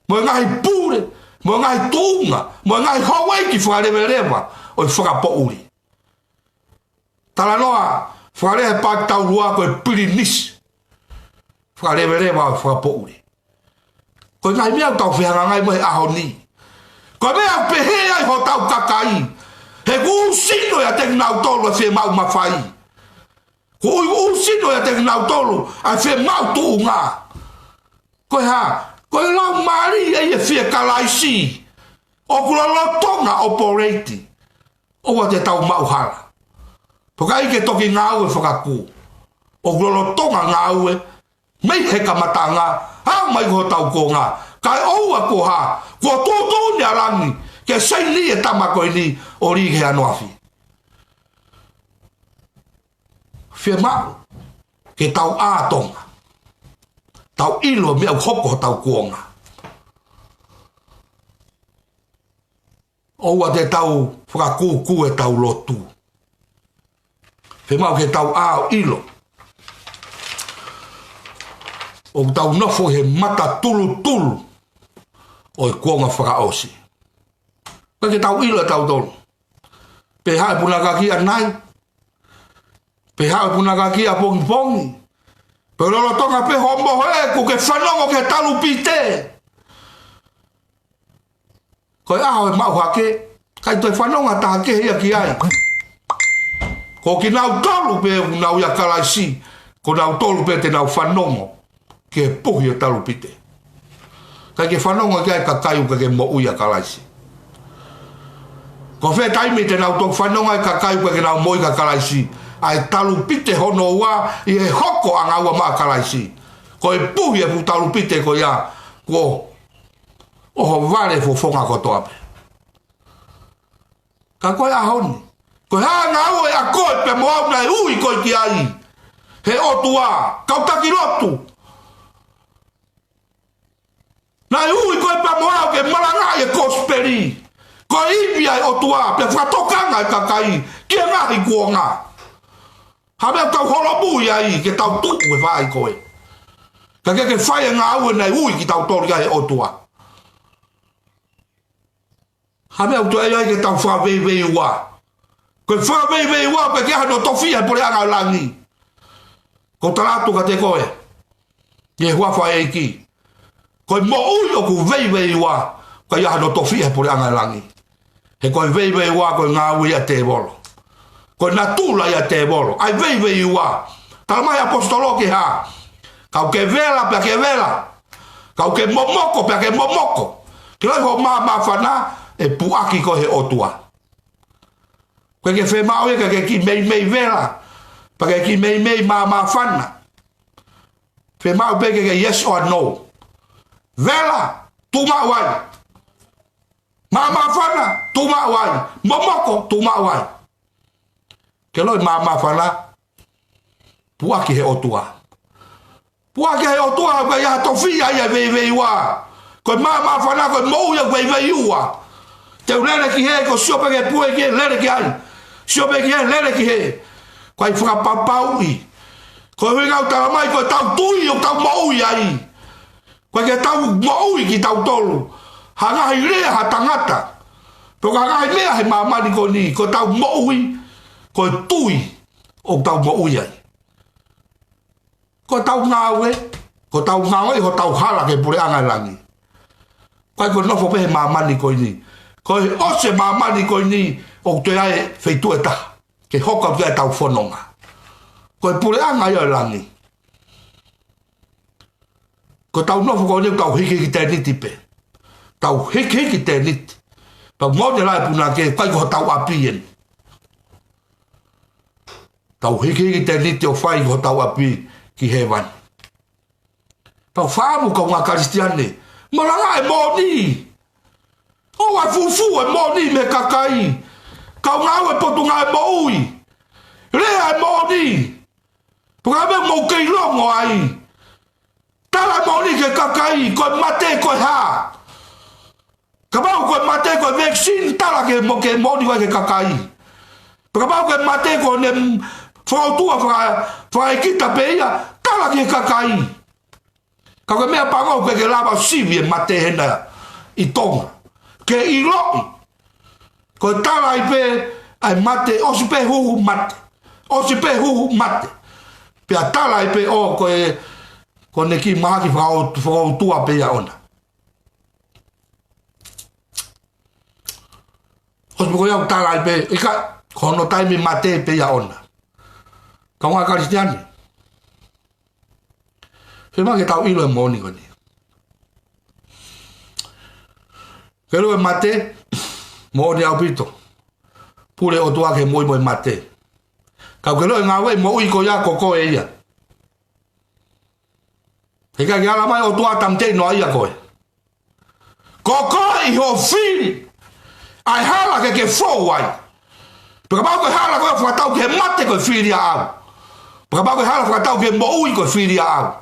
mo e ngaahi pule, mo e ngaahi tuʻunga, mo e ngaahi houʻeiki fakaleveleva ʻo e fakapoʻuli. Talanoa fakalea he paaki taulua ko e pilinisi fakaleveleva ʻo e fakapoʻuli. Ko e ngaahi meʻa ʻoku tau fehangahangai mo ia he ʻaho ni. Ko e meʻa ʻoku pehē ai hotau kakai, he kuo ʻūsino ʻiate kinautolu e fiemaʻu mafai. Kuo ʻū-, ʻūsino ʻiate kinautolu ʻa e fiemaʻu tuʻunga. Ko e hā? Ko e laumālie ʻa e fie Kalaisi ʻoku lolotonga ʻo operate. ʻOua te tau maʻu hala. Pea ʻikai ke toki ngāue fakakū. ʻOku lolotonga ngāue mei he kamataʻanga, aʻu mai ki hotau kuonga. Kae ʻoua kuo hā, kuo tuʻutuʻuni ʻa langi ke saini e tama ko eni ʻo lī ki he ano afi. Fiemaʻu ke tau ʻā Tonga, tau ʻilo meʻa ʻoku hoko hotau kuonga. ʻOua te tau fakakūkū ʻetau lotu. Fiemaʻu ke tau ʻā ʻo ʻilo ʻoku tau nofo he mata tulutulu ʻo e kuonga fakaʻosi. Ka ke tau ʻilo ʻe tautolu pe hā e punakakia ʻanai, pe hā e punakakia ʻapongipongi, pe lolotonga pē hoʻo mohe ʻoku ke fanongo ki he talupite. Ko e ʻaho ʻe maʻu hake, ʻikai toe fanongo ha taha kehe ia ki ai. Ko kinautolu pē ʻoku nau ʻia Kalaisi, ko kinautolu pē te nau fanongo ki he puhi ʻo e talupite. ʻIkai ke fanongo ki ai e kakai ʻoku ʻikai ke moʻui ʻia Kalaisi. Ko fē taimi te nau toki fanongo ai e kakai ʻoku ʻikai ke nau moʻui ʻia Kalaisi? ʻA e talupite hono ua ʻi he hoko ʻanga ua maʻa Kalaisi. Ko e puhi e fuʻu talupite ko ia, kuo ʻohovale e fofonga kotoa pē. Ka ko e ʻaho ni, ko e hā e ngāue ʻa koe pea mo au naʻe ui koe ki ai he ʻOtua, kau taki lotu? Naʻe ui koe pea mo au ke malangaʻi e kosipeli. Ko e ivi ʻa e ʻOtua, pea fakatokanga e kakai ki he ngaahi kuonga. Hā e meʻa ʻoku tau holomui ai ke tau tuʻu he faʻahi ko ē? Ka ke ke fai e ngāue naʻe ui kitautolu ki ai he ʻOtua. Hā e meʻa ʻoku tau ʻai ai ke tau fakaveiveiua? Ko e fakaveiveiua ʻoku ʻikai ke ʻi ai hano tofiʻa he puleʻanga ʻo langi. Ko e tala atu kiate koe ʻi he huafa ʻo e ʻEiki, ko e moʻui ʻoku veiveiua, ʻikai ʻi ai hano tofiʻa he puleʻanga ʻo langi. He ko e veiveiua ko e ngāue ia ʻa e tēvolo. Ko e natula ia ʻa e tēvolo ʻa e veiveiua. Tala mai ʻapositolo ke hā? Kau ke vela pea ke vela. Kau ke momoko pea ke momoko. Ke ʻiloʻi hoʻo māmāfana, ʻe puʻaki koe he ʻOtua. ʻOku ʻikai ke fiemaʻu ia ke ke kiʻi meimei vela, pea ke kiʻi meimei māmāfana. Fiemaʻu pē ke ke yes or no. Vela, tuʻu maʻu ai. Māmāfana, tuʻu maʻu ai. Momoko, tuʻu maʻu ai. Ke ʻiloʻi māmāfana, puʻaki he ʻOtua. Puʻaki he ʻOtua, ʻoku ʻikai ha tofiʻa ia he veiveiua. Ko e māmāfana, ko e moʻui ʻoku veiveiua. Te u lele ki hē, ko e sio pē ki he pue ki hē, lele ki ai. Sio pē ki hē, lele ki hē. Ko e fakapapauʻi. Ko e ʻuhinga ʻoku tala mai, ko ʻetau tui ʻoku tau moʻui ai. ʻOku ʻikai ke tau moʻui kitautolu he ngaahi lea ʻa ha tangata, pe ko e ngaahi meʻa he māmani ko eni. Ko ʻetau moʻui, ko e tui ʻoku tau moʻui ai. Ko ʻetau ngāue, ko ʻetau ngāue ʻi hotau hala ki he puleʻanga ʻo langi. ʻIkai ko e nofo pē he māmani ko eni. Ko e ʻosi e māmani ko eni, ʻoku toe ʻi ai e feituʻu ʻe taha ke hoko atu ai ʻetau fononga. Ko e puleʻanga ia ʻo langi. Ko ʻetau nofo ko eni ʻoku tau hikihiki tēniti pē. Tau hikihiki tēniti. Pea moʻoni e lau ʻa e punake, ʻikai ko hotau ʻapi eni. Tau hikihiki tēniti ʻo fai hotau ʻapi ki hēvani. Pea u fakaʻamu kaungā Kalisitiane, malangaʻi e moʻoni. ʻOua ʻe fufū e moʻoni mei he kakai. Kau ngāue ʻi he Potungāue Moʻui. Lea e moʻoni. Pea kapau ʻoku mou kei longo ai, tala e moʻoni ki he kakai, ko e mate ko e hā. Kapau ko e mate ko e vaccine, tala ke mo-, ke moʻoni ko ē ki he kakai. Pea kapau ko e mate ko ʻene fautua faka-, fakaʻekita pē ia, tala ki he kakai. Ka ko e meʻa pango ʻoku ʻikai ke lava ʻo sivi e mate hena ʻi Tonga. Ke ʻiloʻi, ko e tala ai pē ʻa e mate, ʻosi pē huhu mate. ʻOsi pē huhu mate. Pea tala ai pē ʻo ko e, ko ʻene kiʻi mahaki fakau-, fakautua pē ia ʻoʻona. ʻOsi pē ko ia ʻoku tala ai pē, ʻikai, ko hono taimi mate pē ia ʻoʻona. Kaungā Kalisitiane, fiemaʻu ke tau ʻilo e moʻoni ko eni. Ke ʻilo e mate, moʻoni ʻaupito. Pule ʻOtua ke moʻui mo e mate. Ka ke ʻilo e ngāue moʻui ko ia ko koe ia. He ʻikai ke ala mai ʻOtua tāmateʻi noa ia koe. Ko koe ʻi hoʻo fili ʻa e hala ke ke fou ai. Pea kapau ko e hala ko e fakatau ke mate ko e fili ʻaʻau. Pea kapau ko e hala fakatau ke moʻui ko e fili ʻaʻau.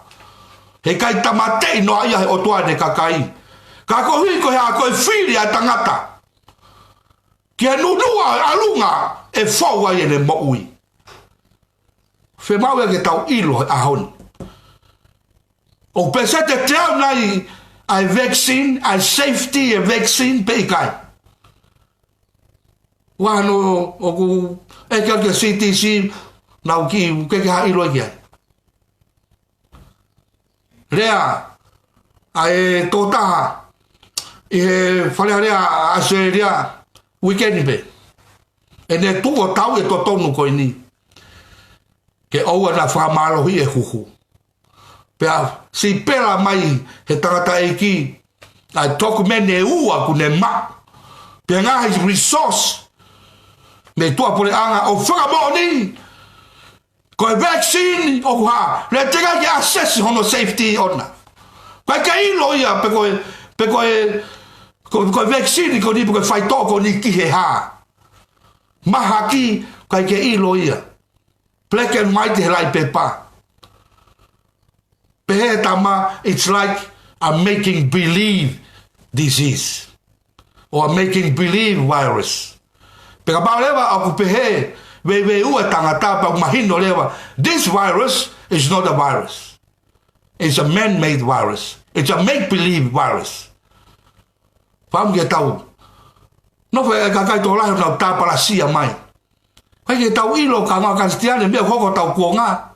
He ʻikai tāmateʻi noa ia he ʻOtua ʻene kakai. Ka koeʻuhi ko e hā ko e fili ʻa e tangata. Ke nunuʻa ʻalunga ʻe fou ai ʻene moʻui. Fiemaʻu ia ke tau ʻilo he ʻaho ni. ʻOku peseti ʻe teau nai ʻa e vaccine, ʻa e safety ʻa e vaccine pe ʻikai. Ua no ʻoku ʻeke ke C D C, nau ki, ke ke ha ʻilo ki ai. Lea, ʻa e tokotaha, ʻi he Fale Alea ʻAositelēlia, uike ni pē. ʻEne tuʻu ʻo tau e totonu ko eni. Ke ʻoua naʻa fakamālohiʻi e huhu. Pea sipela mai he tangataʻeiki, ʻa e tokomeni ʻe ua kuo ne maʻu. Pea ngaahi resource, mei tuʻa puleʻanga ʻo fakamoʻoni, ko e vaccine ʻoku hā, lea te ngai ke assess hono safety ʻona. ʻIkai ke ʻilo ia, pe ko e, pe ko e, ko, ko e vaccine ko eni, pe ko e faitoʻo ko eni ki he hā. Mahaki, ʻikai ke ʻilo ia. Black and white he laʻi pepa. Pehē tama, it's like a making believe disease. Or a making believe virus. Pea kapau leva ʻoku pehē, vei, vei ua tangata pea mahino leva, this virus is not a virus. It's a man-made virus. It's a make-believe virus. Fāmili ke tau. Nofo e kakai tokolahi nau tāpalasia mai. ʻIkai ke tau ʻilo ka ngā Kalisitiane meʻa hoko tau kuonga.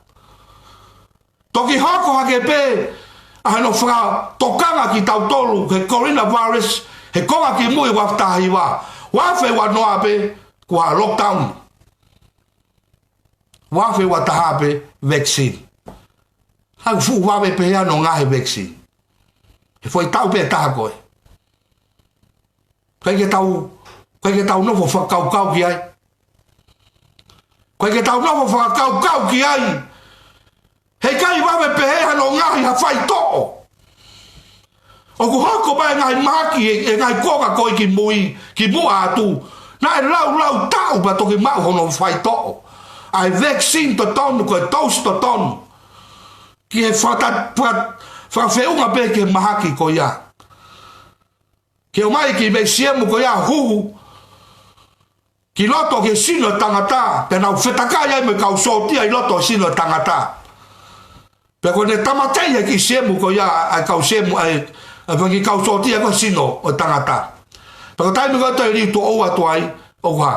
Toki hoko hake pē, ʻa hono fakatokanga kitautolu, he coronavirus, he konga ki mui ua taha hiva. Ua afe ua noa pē, kuo lockdown. Ua afe ua taha pē, vaccine. Haʻu fuʻu vave pē hea no ngaahi vaccine. He foʻi taʻu pē taha koe. ʻIkai ke tau, ʻikai ke tau nofo fakakaukau ki ai. ʻIkai ke tau nofo fakakaukau ki ai. He ʻikai vave pehē hano ngaahi ha faitoʻo. ʻOku hoko mai ngaahi mahaki e, e ngaahi konga ko ē ki mui, ki muʻa atu. Naʻe laulau taʻu pea toki maʻu hono faitoʻo. ʻA e vaccine totonu, ko e tousi totonu. Ki he fata-, fata-, fakafeʻunga pē ki he mahaki ko ia. Ke ʻomai ki he siemu ko ia huhu ki loto ki he sino tangata, pea nau fetakai ai mo e kau sōtia ʻi loto sino tangata. Pea ko ʻene tāmateʻi he kiʻi siemu ko ia ʻa e kau siemu ʻa e, ʻa e fanga kiʻi kau sōtia ko e sino ʻo e tangata. Pea ko e taimi ko ē toe liu tuʻo ua tuai, ʻoku hā.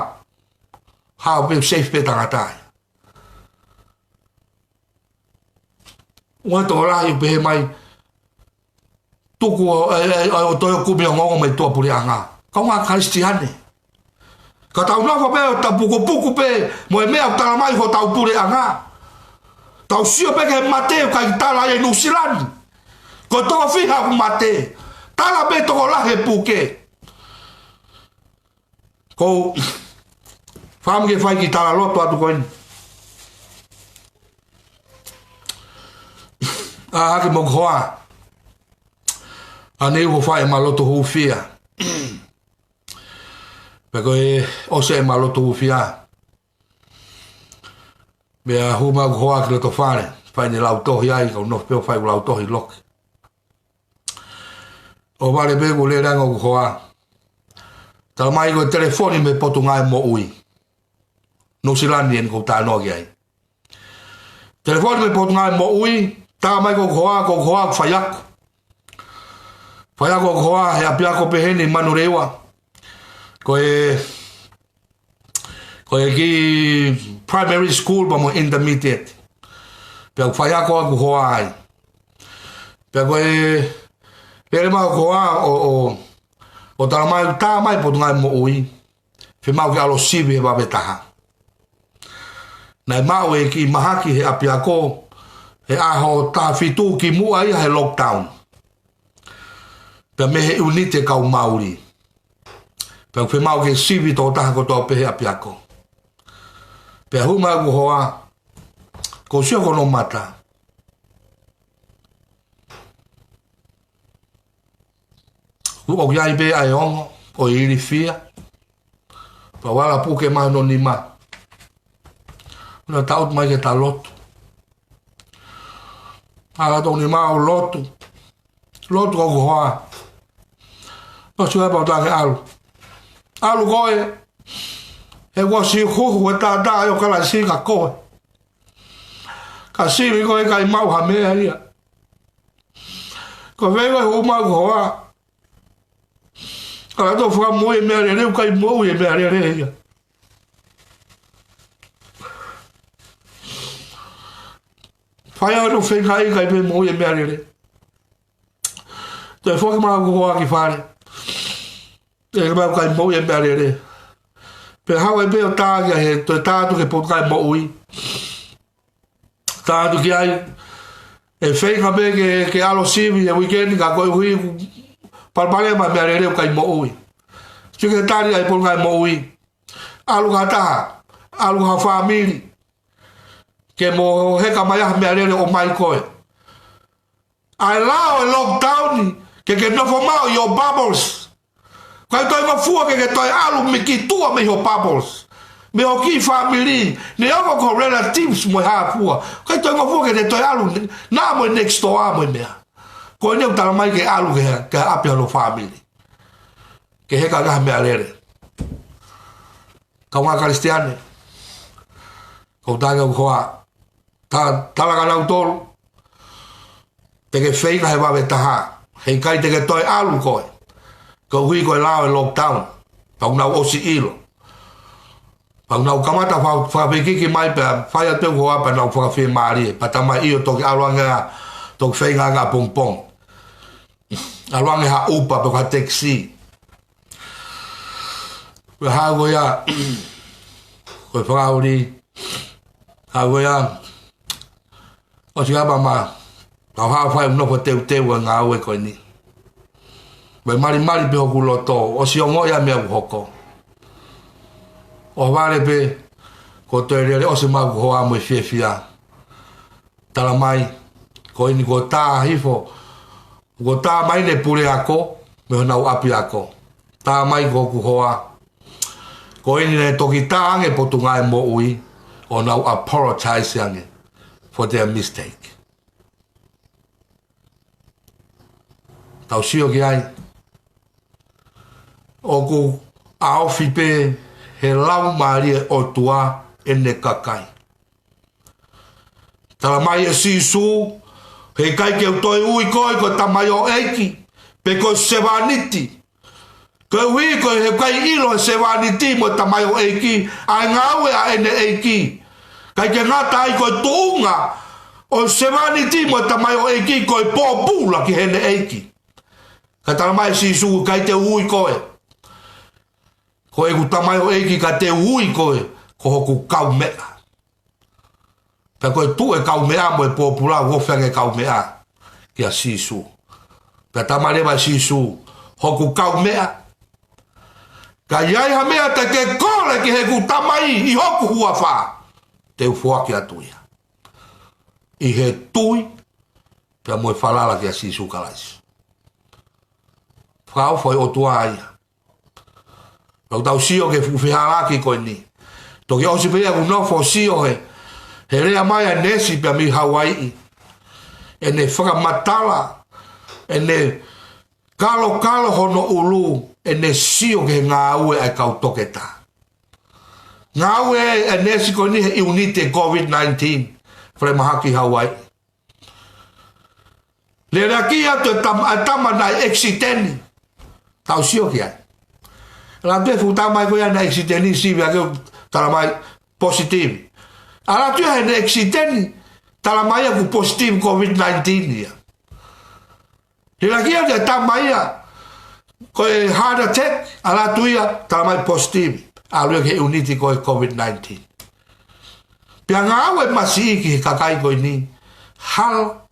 Hao pē safe pē tangata ai. Ua tokolahi pehē mai, tuku ʻo, ʻe, ʻe, ʻo toe kumi ʻo ongoongo mai tuʻa puleʻanga. Kau ngā Kalisitiane. Ka tau nofo pē ʻo tau pukupuku pē, mo e meʻa ʻoku tala mai hotau puleʻanga. Tau sio pē ki he mate ʻoku ʻikai tala ʻi Nuʻusila ni. Ko e toko fiha ʻoku mate. Tala pē tokolahi he puke. Ko u fāmili ke fai kiʻi talaloto atu ko eni. ʻA hake mo hoku hoa. ʻA nei ʻoku fai ʻema loto hūfia. Pea ko e ʻosi ʻema loto hūfia. Pea hū mai hoku hoa ki loto fale. Fai ʻene lautohi ai, kau nofo pē ʻo fai ʻeku lautohi loki. ʻO vale pē ʻeku lele ange hoku hoa. Tala mai ko e telefoni mei Potungāue Moʻui. Nuʻusila ni eni ʻoku ou talanoa ki ai. Telefoni mei Potungāue Moʻui, tala mai ko hoku hoa, ko hoku hoa faiako. Faiako hoku hoa he ʻapiako pehē ni Manurewa. Ko e Ko e kiʻi primary school pea mo intermediate. Pea ʻoku faiako hoku hoa ai. Pea ko e, pea lele mai hoku hoa ʻo, ʻo, ʻo tala mai, tā mai Potungāue Moʻui. Fiemaʻu ke ʻalu ʻo sivi he vave taha. Naʻe maʻu e kiʻi mahaki he ʻapiako, he ʻaho taha fitu kimuʻa ia he lockdown. Pea mei he ʻiuniti e kau Mauli. Pea ʻoku fiemaʻu ke sivi tokotaha kotoa pē he ʻapiako. Pea hū mai ʻeku hoa, ʻoku ou sio ki hono mata. ʻOku ʻi ai pē ʻa e ongo ʻo e ilifia. Pea ʻoku ala puke mai hono nima. Naʻa tau ʻoatu mai ke ta lotu. Ala ʻalu ʻo nima ʻo lotu. Lotu ʻeku hoa. Pea sio ai pea u talaange, ʻAlu. ʻAlu koe. He kuo ʻosi huhu e taʻataʻa ʻo e kalasi kia koe. Ka sivi koe ʻikai maʻu ha meʻa ia. Ko e feinga ʻeku hoa. Ka ʻoku ou fakamoʻui e meʻalele, ʻoku ʻikai moʻui e meʻalele ia. Fai ʻeku feinga ʻikai pē moʻui e meʻalele. Toe foki mai ʻeku hoa ki fale. ʻE kama ʻikai moʻui e meʻalele. Pea haʻu ai pē ʻo tā ki ai he toe tā atu ki he potungāue moʻui. Tā atu ki ai, ʻe feinga pē ke, ke ʻalu ʻo sivi he uikeʻeni ka koeʻuhi ʻoku palopalema e meʻalele ʻoku ʻikai moʻui. Sio ki he tali ʻa e potungāue moʻui. ʻAlu ki ha taha, ʻalu ki ha fāmili. Ke mo heka mai ʻa e meʻalele ʻo ʻomai koe. ʻA e lao e lockdown, ke ke nofo maʻu ʻi ho bubbles. ʻIkai toe ngofua ke ke toe ʻalu mei ki tuʻa mei ho bubbles. Mei ho kiʻi fāmili, neongo ko e relatives mo e hā fua. ʻIkai toe ngofua ke te toe ʻalu, naʻa mo e next door mo e meʻa. Ko eni ʻoku tala mai ke ʻalu ki he, ki he ʻapi hono fāmili. Ke heka ki ha meʻalele. Kaungā Kalisitiane. ʻOku ou talaange ʻeku hoa. Ta-, tala kia nautolu. Te ke feinga he vave taha. Heʻikai te ke toe ʻalu koe. Koeʻuhi ko e lao e lockdown. Pea ʻoku nau ʻosi ʻilo. Pea ʻoku nau kamata fa-, fakafekiki mai pea fai atu ʻeku hoa pea nau fakafiemālie. Pea tā mai ʻio toki ʻalu ange ā, toki feinga ange ʻapongipongi. ʻAlu ange ha Uber pe ko ha taxi. Pea haʻu ko ia, ko e fakaoli, haʻu ko ia, ʻosi ʻalu pea ma, tau haʻu fai ʻeku nofo teuteu e ngāue ko eni. Pea malimali pē hoku loto, ʻosi ongoʻi ʻa e meʻa ʻoku hoko. ʻO vale pē, ko e toe lele ʻosi mai ʻeku hoa mo e fiefia. Tala mai, ko eni kuo tā hifo, kuo tā mai ʻene puleako, mei honau ʻapiako. Tā mai ko hoku hoa. Ko eni naʻe toki tā ange potungāue moʻui, ʻo nau apologize ange for their mistake. Tau sio ki ai. ʻOku ʻaofi pē he Laumālie ʻo e ʻOtua ʻene kakai. Tala mai ʻe Sīsū, heʻikai ke u toe ui koe ko e tamaioʻeiki, pe ko e sevāniti. Koeʻuhi ko e heʻikai ʻilo ʻe he sevāniti mo e tamaioʻeiki, ʻa e ngāue ʻa ʻene ʻeiki. ʻIkai ke ngata ai ko e tuʻunga ʻo e sevāniti mo e tamaioʻeiki ko e pōpula ki heʻene ʻeiki. Ka tala mai ʻe Sīsū, ʻikai te u ui koe ko ʻeku tamaioʻeiki, ka te u ui koe ko hoku kaumeʻa. Pea ko e tuʻu e kaumeʻa mo e pōpula, ʻoku ofi ange e kaumeʻa kia Sīsū. Pea tala mai leva ʻe Sīsū, hoku kaumeʻa. Ka ʻi ai ha meʻa te ke kole ki heʻeku Tamai ʻi hoku huafa, te u foaki atu ia. ʻI he tui, pea mo e falala kia Sīsū Kalaisi. Fakaʻofa ʻo e ʻOtua ia. Pea ʻoku tau sio ki he fuʻu fehālaaki ko eni. Toki ʻosi pē ia ʻeku nofo sio he, he lea mai ʻa e neesi pea mei Hauaiʻi. ʻEne fakamatala, ʻene kalokalo hono ʻulu, ʻene sio ki he ngāue ʻa e kau toketā. Ngāue ʻa e neesi ko eni he ʻiuniti e COVID nineteen, falemahaki Hauaiʻi. Leleaki atu e tam-, ʻa e tama naʻe ʻekisiteni. Tau sio ki ai. Lava atu e fuʻu tama ko ia naʻe ʻekisiteni, sivi hake, tala mai positive. Lava atu ia heʻene ʻekisiteni, tala mai ia kuo positive COVID nineteen ia. Leleaki atu e tama ia, ko e heart attack, lava atu ia, tala mai positive. ʻAlu ia ki he ʻiuniti ko e COVID nineteen. Pea ngāue masiʻi ki he kakai ko eni, hala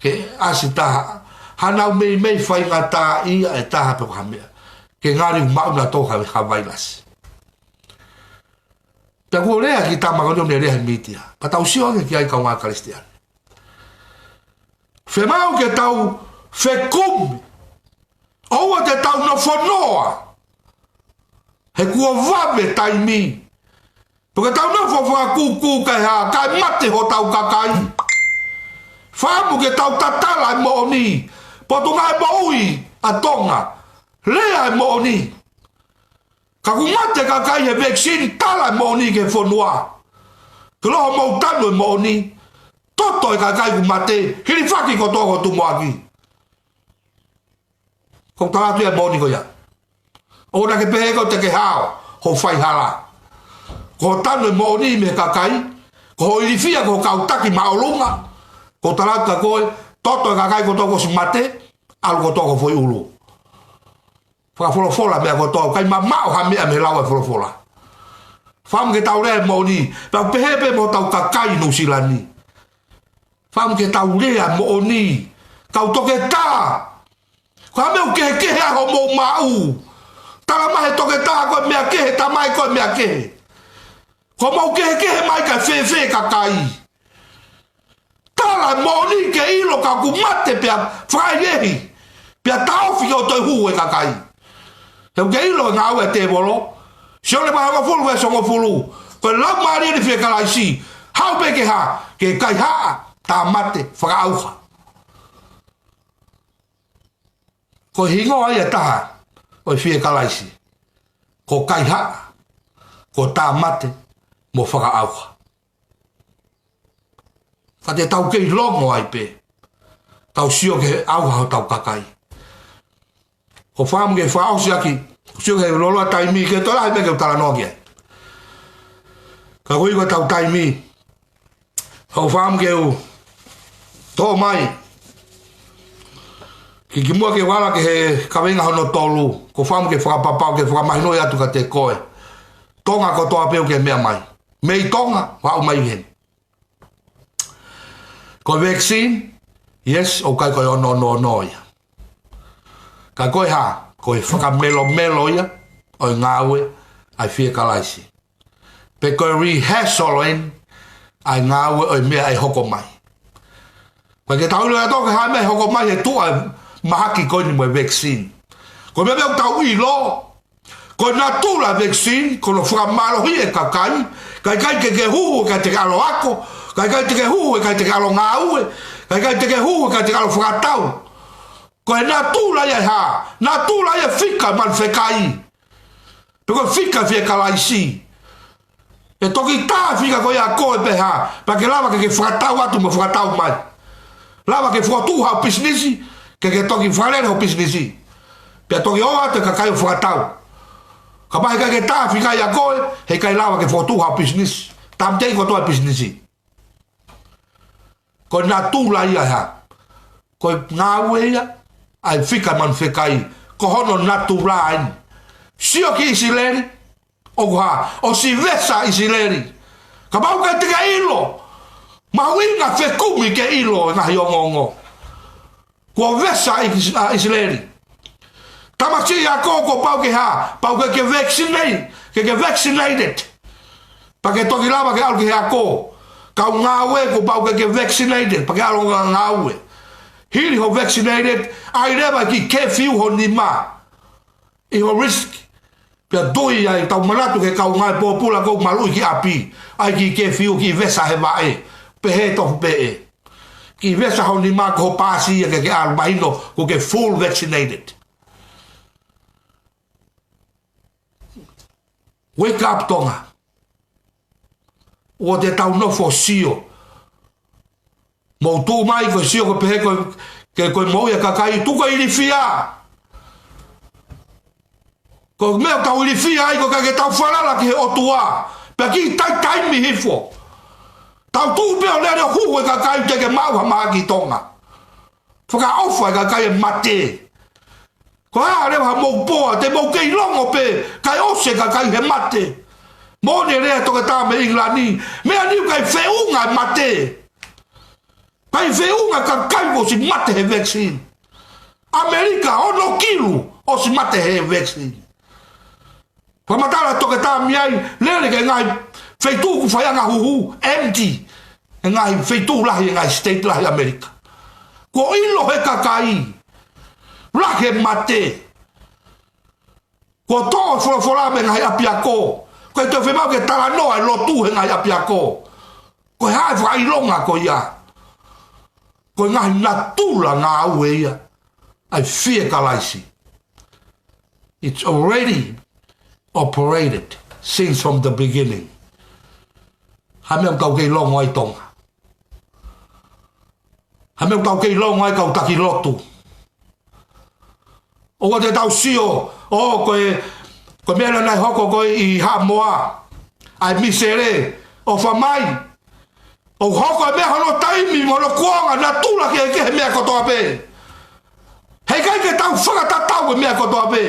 ke ʻasi taha, hanau meimei faingataʻaʻia e taha pe ko ha meʻa. ke ngali maʻu nautolu ha, ha vailasi. Pea kuo lea ki he tama ko eni ʻo ne lea he mītia. Pea tau sio ange ki ai kaungā Kalisitiane. Fiemaʻu ke tau fekumi. ʻOua te tau nofo noa. He kuo vave taimi. Pea ke tau nofo fakakūkū kae hā, kae mate hotau kakai. Fakaʻamu ke tau tatala e moʻoni. Potungāue moʻui ʻa Tonga. Lea e moʻoni. Ka kuo mate kakai he vaccine, tala e moʻoni ki he fonua. Ke ʻilo hoʻomou tanu e moʻoni. Toto e kakai kuo mate, hilifaki kotoa ko Tumuʻaki. Ko u tala atu e moʻoni ko ia. ʻOua naʻa ke pehē ko te ke hao, hoʻo faihala. Ko hoʻo tanu e moʻoni mei he kakai, ko hoʻo ilifia ko e kau taki māʻolunga. Ko u tala atu kia koe, toto e kakai kotoa kuo ʻosi mate, ʻalu kotoa ki ho foʻi ʻulu. Fakafolofola meʻa kotoa, ʻikai mamaʻo ha meʻa mei he lau e folofola. Fakaʻamu ke tau lea e moʻoni, pea u pehē pē mo hotau kakai Nuʻusila ni. Fakaʻamu ke tau lea e moʻoni, kau toketā. Ko e hā e meʻa ʻoku kehekehe ai hoʻomou maʻu. Tala mai he toketā ko e meʻa kehe, tala mai ko e meʻa kehe. Ko hoʻomou kehekehe mai kae fēfē e kakai. Tala e moʻoni ke ʻilo ka kuo mate pea fakaʻehiʻehi. Pea taʻofi ke ʻoua toe hū e kakai. He ʻoku ke ʻilo e ngāue ʻa e tēvolo. Sione vahe hongofulu veesi hongofulu. Ko e Laumālie ʻo e Fie Kalaisi. Haʻu pē ke hā, ke kaihaʻa, tāmate, fakaʻauha. Ko e hingoa ia ʻe taha ʻo e Fie Kalaisi. Ko e kaihaʻa, ko e tāmate, mo e fakaʻauha. Ka te tau kei longo ai pē. Tau sio ki he ʻauha hotau kakai. Ko u fakaʻamu ke fakaʻosi ʻaki, sio ki he loloa taimi ke toe lahi e meʻa ke u talanoa ki ai. Ka ko e ʻuhi ko ʻetau taimi. Ko u fakaʻamu ke u toʻo mai. Ki, kimuʻa ke u ala ki he kaveinga hono tolu. Ko u fakaʻamu ke fakapapau ke fakamahinoʻi atu kiate koe. Tonga kotoa pē ʻoku ke meʻa mai. Mei Tonga, ʻo aʻu mai heni. Ko e vaccine, yes, ʻoku ʻikai ko e ono ono ono ia. Ka ko e hā, ko e fakamelomelo ia ʻo e ngāue ʻa e Fie Kalaisi. Pe ko e rehearsal eni ʻa e ngāue ʻo e meʻa ʻe hoko mai. Ko e ke tau ʻilo ʻe tautolu ki ha meʻa ʻe hoko mai he tuʻa e mahaki ko eni mo e vaccine. Ko e meʻa ʻoku tau ʻilo, ko e natula e vaccine, ko hono fakamālohiʻi e kakai, kae ʻikai ke ke huhu kae te ke ʻalu ʻo ako, kae ʻikai te ke huhu kae te ke ʻalu ʻo ngāue, kae ʻikai te ke huhu kae te ke ʻalu ʻo fakatau. Ko e natula ia e hā, natula ia e fika manu fekai. Pe ko e fika Fie Kalaisi. ʻE toki tā e fika ko ia ʻa koe pē hā, pea ke lava ke ke fakatau atu mo fakatau mai. Lava ke fokotuʻu haʻo pisinisi, ke ke toki fakalele hoʻo pisinisi. Pea toki ō atu e kakai ʻo fakatau. Kapau he ʻikai ke tā e fika ia ʻa koe, he ʻikai lava ke fokotuʻu haʻo pisinisi. Tāmateʻi kotoa e pisinisi. Ko e natula ia e hā. Ko e ngāue ia ʻa e fika manu fekai. Ko hono natula eni. Sio ki ʻIsileli, ʻoku hā, ʻosi vesa ʻIsileli. Kapau ʻoku ʻikai te ke ʻilo, mahuʻinga fekumi ke ʻilo e ngaahi ongoongo. Kuo vesa ʻi, ʻa ʻIsileli. Tamasiʻi ako kuo pau ke hā, pau ke ke vaccinate, ke ke vaccinated. Pea ke toki lava ke ʻalu ki he ako. Kau ngāue kuo pau ke ke vaccinated, pea ke ʻalu ʻo ngāue. Hili hoʻo vaccinated, ʻai leva e kiʻi curfew ho nima. ʻI ho risk. Pea tui ai, tau manatu ki he kau ngāue pōpula ʻoku maluʻi ki ʻapi. ʻAi e kiʻi curfew, kiʻi vesa he vaʻe. Pehē tofu pē ē. Kiʻi vesa ho nima ko hoʻo paasi ia ke ke ʻalu mahino ʻoku ke full vaccinated. Wake up Tonga. ʻOua te tau nofo sio. Mou tuʻu mai ko e sio ko e pehē ko e, ke ko e moʻui e kakai tuku e ilifia. Ko e meʻa ʻoku tau ilifia ai ko e ʻikai ke tau falala ki he ʻOtua. Pea kiʻi taimi hifo. Tau tuʻu pē ʻo lele ʻo huhu e kakai teʻeki maʻu ha mahaki ʻi Tonga. Fakaʻofa e kakai e mate. Ko e hā leva haʻamou poa, te mou kei longo pē, kae ʻosi e kakai he mate. Moʻoni e lea e toketā mei ʻIngilani, meʻa ni ʻoku ʻikai feʻunga e mate. ʻIkai feʻunga e kakai kuo ʻosi mate he vaccine. ʻAmelika, ono kilu ʻosi mate he vaccine. Fakamatala toketā mei ai, lele ki he ngaahi feituʻu ʻoku fai ai e ngaahi huhu, empty. He ngaahi feituʻu lahi, he ngaahi state lahi ʻAmelika. Kuo ʻilo he kakai, lahi e mate. Kuo toʻo e folofola mei he ngaahi ʻapiako. Ko e toe fiemaʻu ke talanoa e lotu he ngaahi ʻapiako. Ko e hā e fakaʻilonga ko ia? Ko e ngaahi natula ngāue ia ʻa e fie Kalaisi. It's already operated since from the beginning. Hā e meʻa ʻoku tau kei longo ai Tonga? Hā e meʻa ʻoku tau kei longo ai kau taki lotu? ʻOua te tau sio, ʻo, ko e, ko e meʻa naʻe hoko ko ē ʻi Haʻamoa, ʻa e misele, ʻofa mai. ʻO hoko e meʻa hono taimi mo hono kuonga, natula kehekehe e meʻa kotoa pē. Heʻikai ke tau fakatatau e meʻa kotoa pē.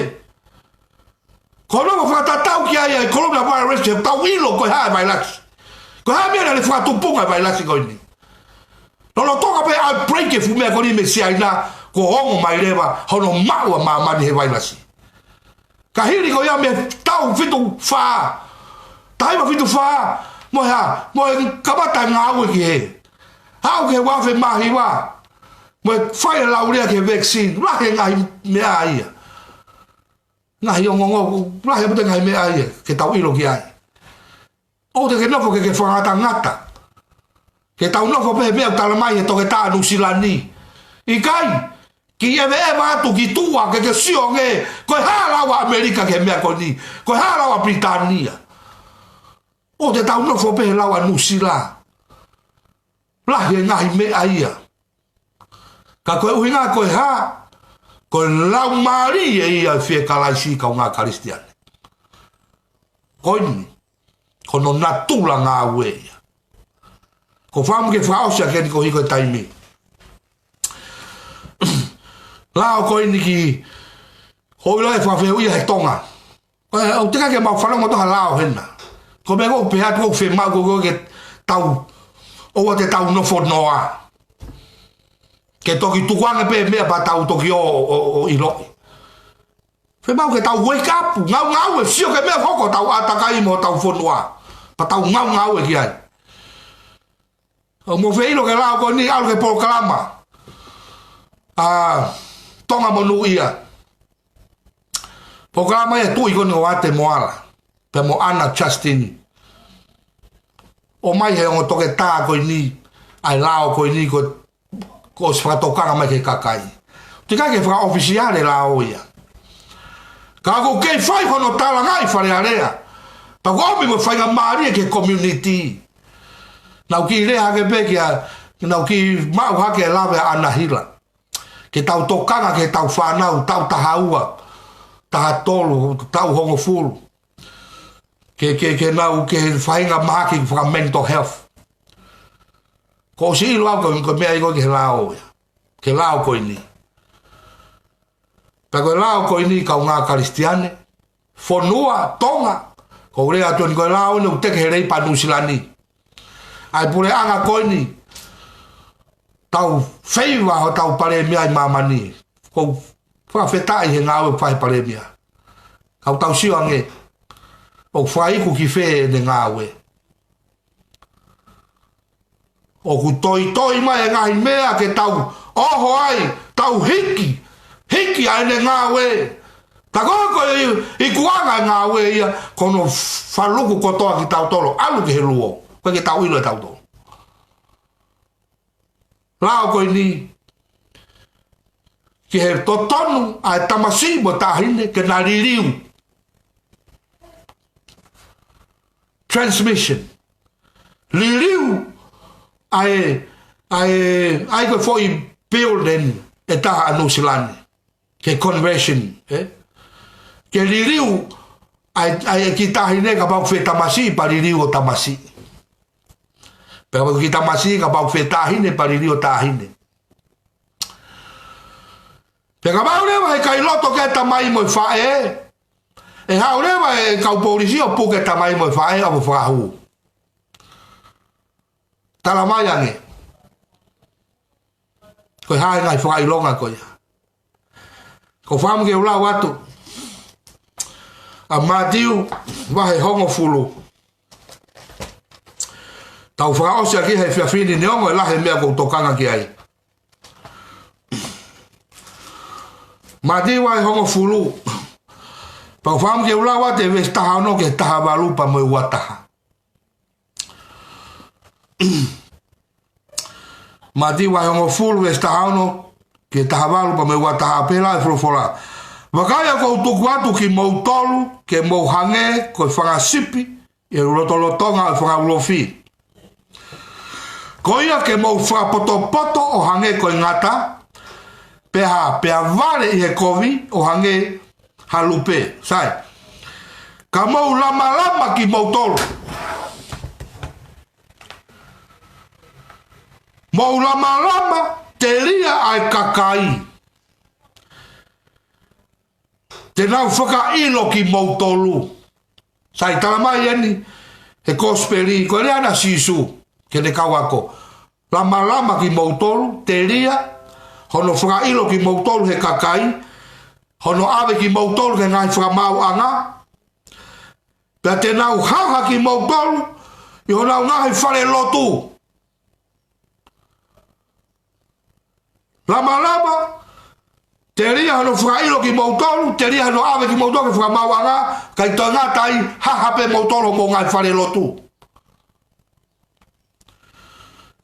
Ko hono fakatatau ki ai ʻa e coronavirus, ke tau ʻilo ko e hā e vailasi. Ko e hā e meʻa naʻe fakatupunga e vailasi ko eni. Lolotonga pē e outbreak e fuʻu meʻa ko eni mei Siaina, kuo ongo mai leva hono maʻu ʻa māmani he vailasi. Ka hili ko ia mei he taʻu fitu fā, taha hiva fitu fā, mo e hā, mo e kamata e ngāue ki hē. Aʻu ki he ua afe mā hiva, mo e fai e lau lea ki he vaccine, lahi e ngaahi meʻa ia. Ngaahi ongoongo, lahi e puta ngaahi meʻa ia, ke tau ʻilo ki ai. ʻOua te ke nofo ke ke fakangatangata. Ke tau nofo pē he meʻa ʻoku tala mai he toketā Nuʻusila ni. ʻIkai, ke ʻeveʻeva atu ki tuʻa ke ke sio ange, ko e hā e lau ʻa ʻAmelika ki he meʻa ko eni, ko e hā e lau ʻa Pilitānia. ʻOua te tau nofo pē he lau ʻa Nuʻusila. Lahi e ngaahi meʻa ia. Ka ko e ʻuhinga ko e hā, ko e laumālie ia ʻo e fie Kalaisi kaungā Kalisitiane. Ko eni, ko hono natula ngāue ia. Ko e fakaʻamu ke fakaʻosi ʻaki eni koeʻuhi ko e taimi. Lao ko eni ki, ʻoku ʻilo e fakafehuʻia he Tonga. Ko e, ʻoku teʻeki ke mau fanongo atu ha lao hena. Ko e meʻa ʻoku ou pehē atu ʻoku fiemaʻu ko ē ke tau, ʻoua te tau nofo noa. Ke toki tukuange pē meʻa pea tau toki ō, ō, ō ʻiloʻi. Fiemaʻu ke tau wake up, ngaungaue, sio ki he meʻa ʻoku hoko hotau ʻātakai mo hotau fonua. Pea tau ngaungaue ki ai. ʻOku mou fie ʻilo ki he lao ko eni, ʻalu ki he polokalama ʻa Tonga Monūʻia. Polokalama ia ʻa e tuʻi ko eni ʻo Ate Moala, pea mo ʻAna Justin. ʻOmai he ongo toketā ko eni ʻa e lao ko eni ko, kuo ʻosi fakatokanga mai ki he kakai. Teʻeki ke fakaʻofisiale e lao ia. Ka ʻoku kei fai hono talangaʻi Fale Alea. Pea ʻoku ʻomi mo e faingamālie ki he community. Naʻa ku kiʻi lea hake pē kia, naʻa ku kiʻi maʻu hake e lave ʻa ʻAna Hila. Ke tau tokanga ki heʻetau fānau, taʻu taha ua, taha tolu, taʻu hongofulu. Ke, ke, ke nau, ke faʻahinga mahaki faka-mental health. Kuo ʻosi ʻilo au ko, ko e meʻa ia ko ē ki he lao ia. Ki he lao ko eni. Pea ko e lao ko eni kaungā Kalisitiane, fonua, Tonga, ʻoku ou lea atu eni ko e lao eni ʻoku teke he Leipa Nuʻusila ni. ʻA e puleʻanga ko eni, tau feiva hotau palēmia ʻi māmani. ʻOku ou fakafetaʻi he ngāue ʻoku fai he palēmia. Ka ʻoku tau sio ange, ʻoku fakaiku ki fē ʻene ngāue. ʻOku toitoi mai e ngaahi meʻa ke tau ʻoho ai, tau hiki, hiki ʻa ʻene ngāue. Pea ko e, ko e ikuʻanga e ngāue ia, ko hono faluku kotoa kitautolu, ʻalu ki he luo, ʻoku ʻikai ke tau ʻilo ʻe tautolu. Lao ko eni, ki he totonu ʻa e tamasiʻi mo e taʻahine ke na liliu. Transmission. Liliu ʻa e, ʻa e, ʻa e ko e foʻi building ʻe taha ʻa Nuʻusila ni. Ke conversion, ē? Ke liliu ʻa e, ʻa e kiʻi taʻahine kapau ʻoku fie tamasiʻi pea liliu ʻo tamasiʻi. Pea kapau kiʻi tamasiʻi kapau ʻoku fie taʻahine pea liliu ʻo taʻahine. Pea kapau leva heʻikai loto ki ai e tamai mo e faʻē, ʻe haʻu leva e kau polisi ʻo puke e tamai mo e faʻē ʻo fakahū. Tala mai ange. Ko e hā e ngaahi fakaʻilonga ko ia. ʻOku ou fakaʻamu ke u lau atu ʻa Mātiu vahe hongofulu. Tau fakaʻosi ʻaki he efiafi ni neongo e lahi e meʻa ʻoku ou tokanga ki ai. Mātiu vahe hongofulu. Pea ʻoku ou fakaʻamu ke u lau atu e veesi taha ono ki he taha valu pea mo e ua taha. Mātiu vahe hongofulu veesi taha ono ki he taha valu pea mo e ua taha, pehē ʻe he folofola: Vakai, ʻoku ou tuku atu kimoutolu ke mou hangē ko e fanga sipi ʻi he lotolotonga ʻo e fanga ulofi. Ko ia ke mou fakapotopoto ʻo hangē ko e ngata, pea hā, pea vale ʻi he kovi ʻo hangē ha lupe. Sai. Ka mou lamalama kimoutolu. Mou lamalama telia ʻa e kakai, te nau fakaʻilo kimoutolu. Sai, talamai eni he kosipeli, ko e lea ʻa Sīsū ki heʻene kau ako. Lamalama kimoutolu telia hono fakaʻilo kimoutolu he kakai, hono ʻave kimoutolu ki he ngaahi fakamaauʻanga, pea te nau haha kimoutolu ʻi honau ngaahi falelotu. Lamalama telia hono fakaʻilo kimoutolu, telia hono ʻave kimoutolu ki he fakamaauʻanga, kae ʻikai toe ngata ai, haha pē moutolu homou ngaahi falelotu.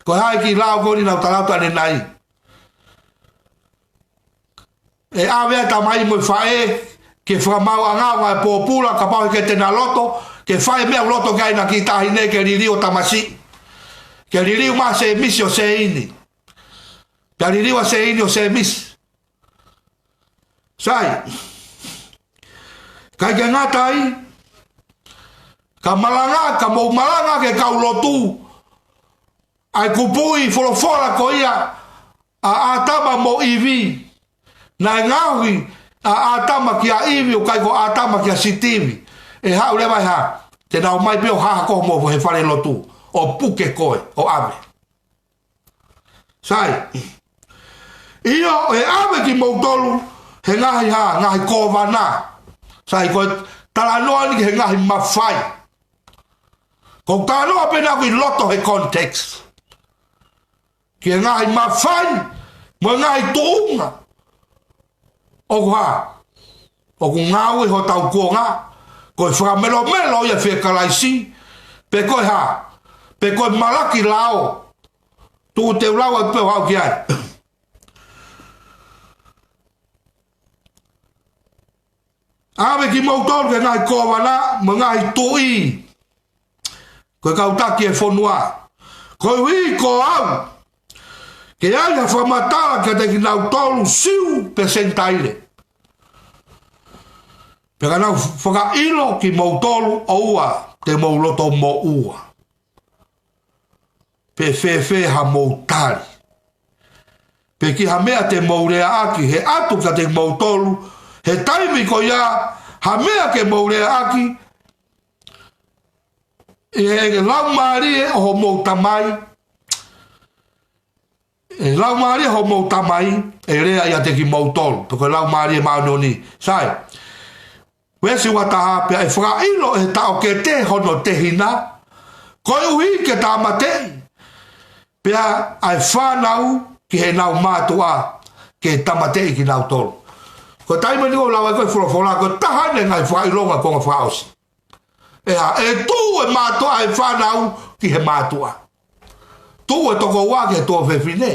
Ko e hā e kiʻi lao ko eni naʻa ku talanoa atu ʻanenai? ʻE ʻave ʻa e tamai mo e faʻē ki he fakamaauʻanga ʻo e ngaahi pōpula, kapau ʻe ʻikai te na loto ke fai e meʻa ʻoku loto ki ai ʻena kiʻi taʻahine, ke liliu ʻo tamasiʻi, ke liliu mai ʻa Sēmisi ʻo Seini, pea liliu ʻa Seini ʻo Sēmisi. Sai. ʻIkai ke ngata ai, ka malanga, ka mou malanga ki he kau lotu, ʻa e kupuʻi folofola ko ia ʻa ʻĀtama mo ʻIvi. Naʻe ngaohi ʻa ʻĀtama kia ʻIvi, ʻo ʻikai ko ʻĀtama kia Sitivi. ʻE haʻu leva e hā? Te nau ō mai pē ʻo haha koe homou he falelotu, ʻo puke koe, ʻo ʻave. Sai. ʻIo, ʻe ʻave kimoutolu he ngaahi hā, ngaahi kōvana. Sai, ko e talanoa eni ki he ngaahi mafai. Ko e talanoa pē ena ʻoku ʻi loto he context. Ki he ngaahi mafai mo e ngaahi tuʻunga ʻoku hā, ʻoku ngāue hotau kuonga, ko e fakamelomelo ia fie Kalaisi, pe ko e hā, pe ko e malaki lao. Tuku te u lau atu pē ʻo aʻu ki ai. ʻAve kimoutolu ki he ngaahi kōvana mo e ngaahi tuʻi, ko e kau taki e fonua, koeʻuhi ko au ke ʻai ha fakamatala kiate kinautolu Siu pe Senitaile, pea ka nau fakaʻilo kimoutolu, ʻoua te mou loto moʻua pe fēfē haʻamou tali, pe ki ha meʻa te mou leaʻaki, he ʻatu kiate kimoutolu he taimi ko ia ha meʻa ke mou leaʻaki ʻi he laumālie ʻo homou Tamai, ʻe laumālie homou Tamai ʻe lea ʻiate kimoutolu, pe ko e Laumālie Māʻoniʻoni. Sai. Veesi ua taha: Pea ʻe fakaʻilo ʻe he taʻokete hono tehina, koeʻuhi ke tāmateʻi, pea ʻa e fānau ki heʻenau mātuʻa ke tāmateʻi kinautolu. Ko e taimi ni ʻoku lau ai ko e folofola, ko e taha eni e ngaahi fakaʻilonga kuonga fakaʻosi. ʻE hā, ʻe tuʻu e mātuʻa e fānau ki he mātuʻa. Tuʻu e tokoua ki he tuofefine.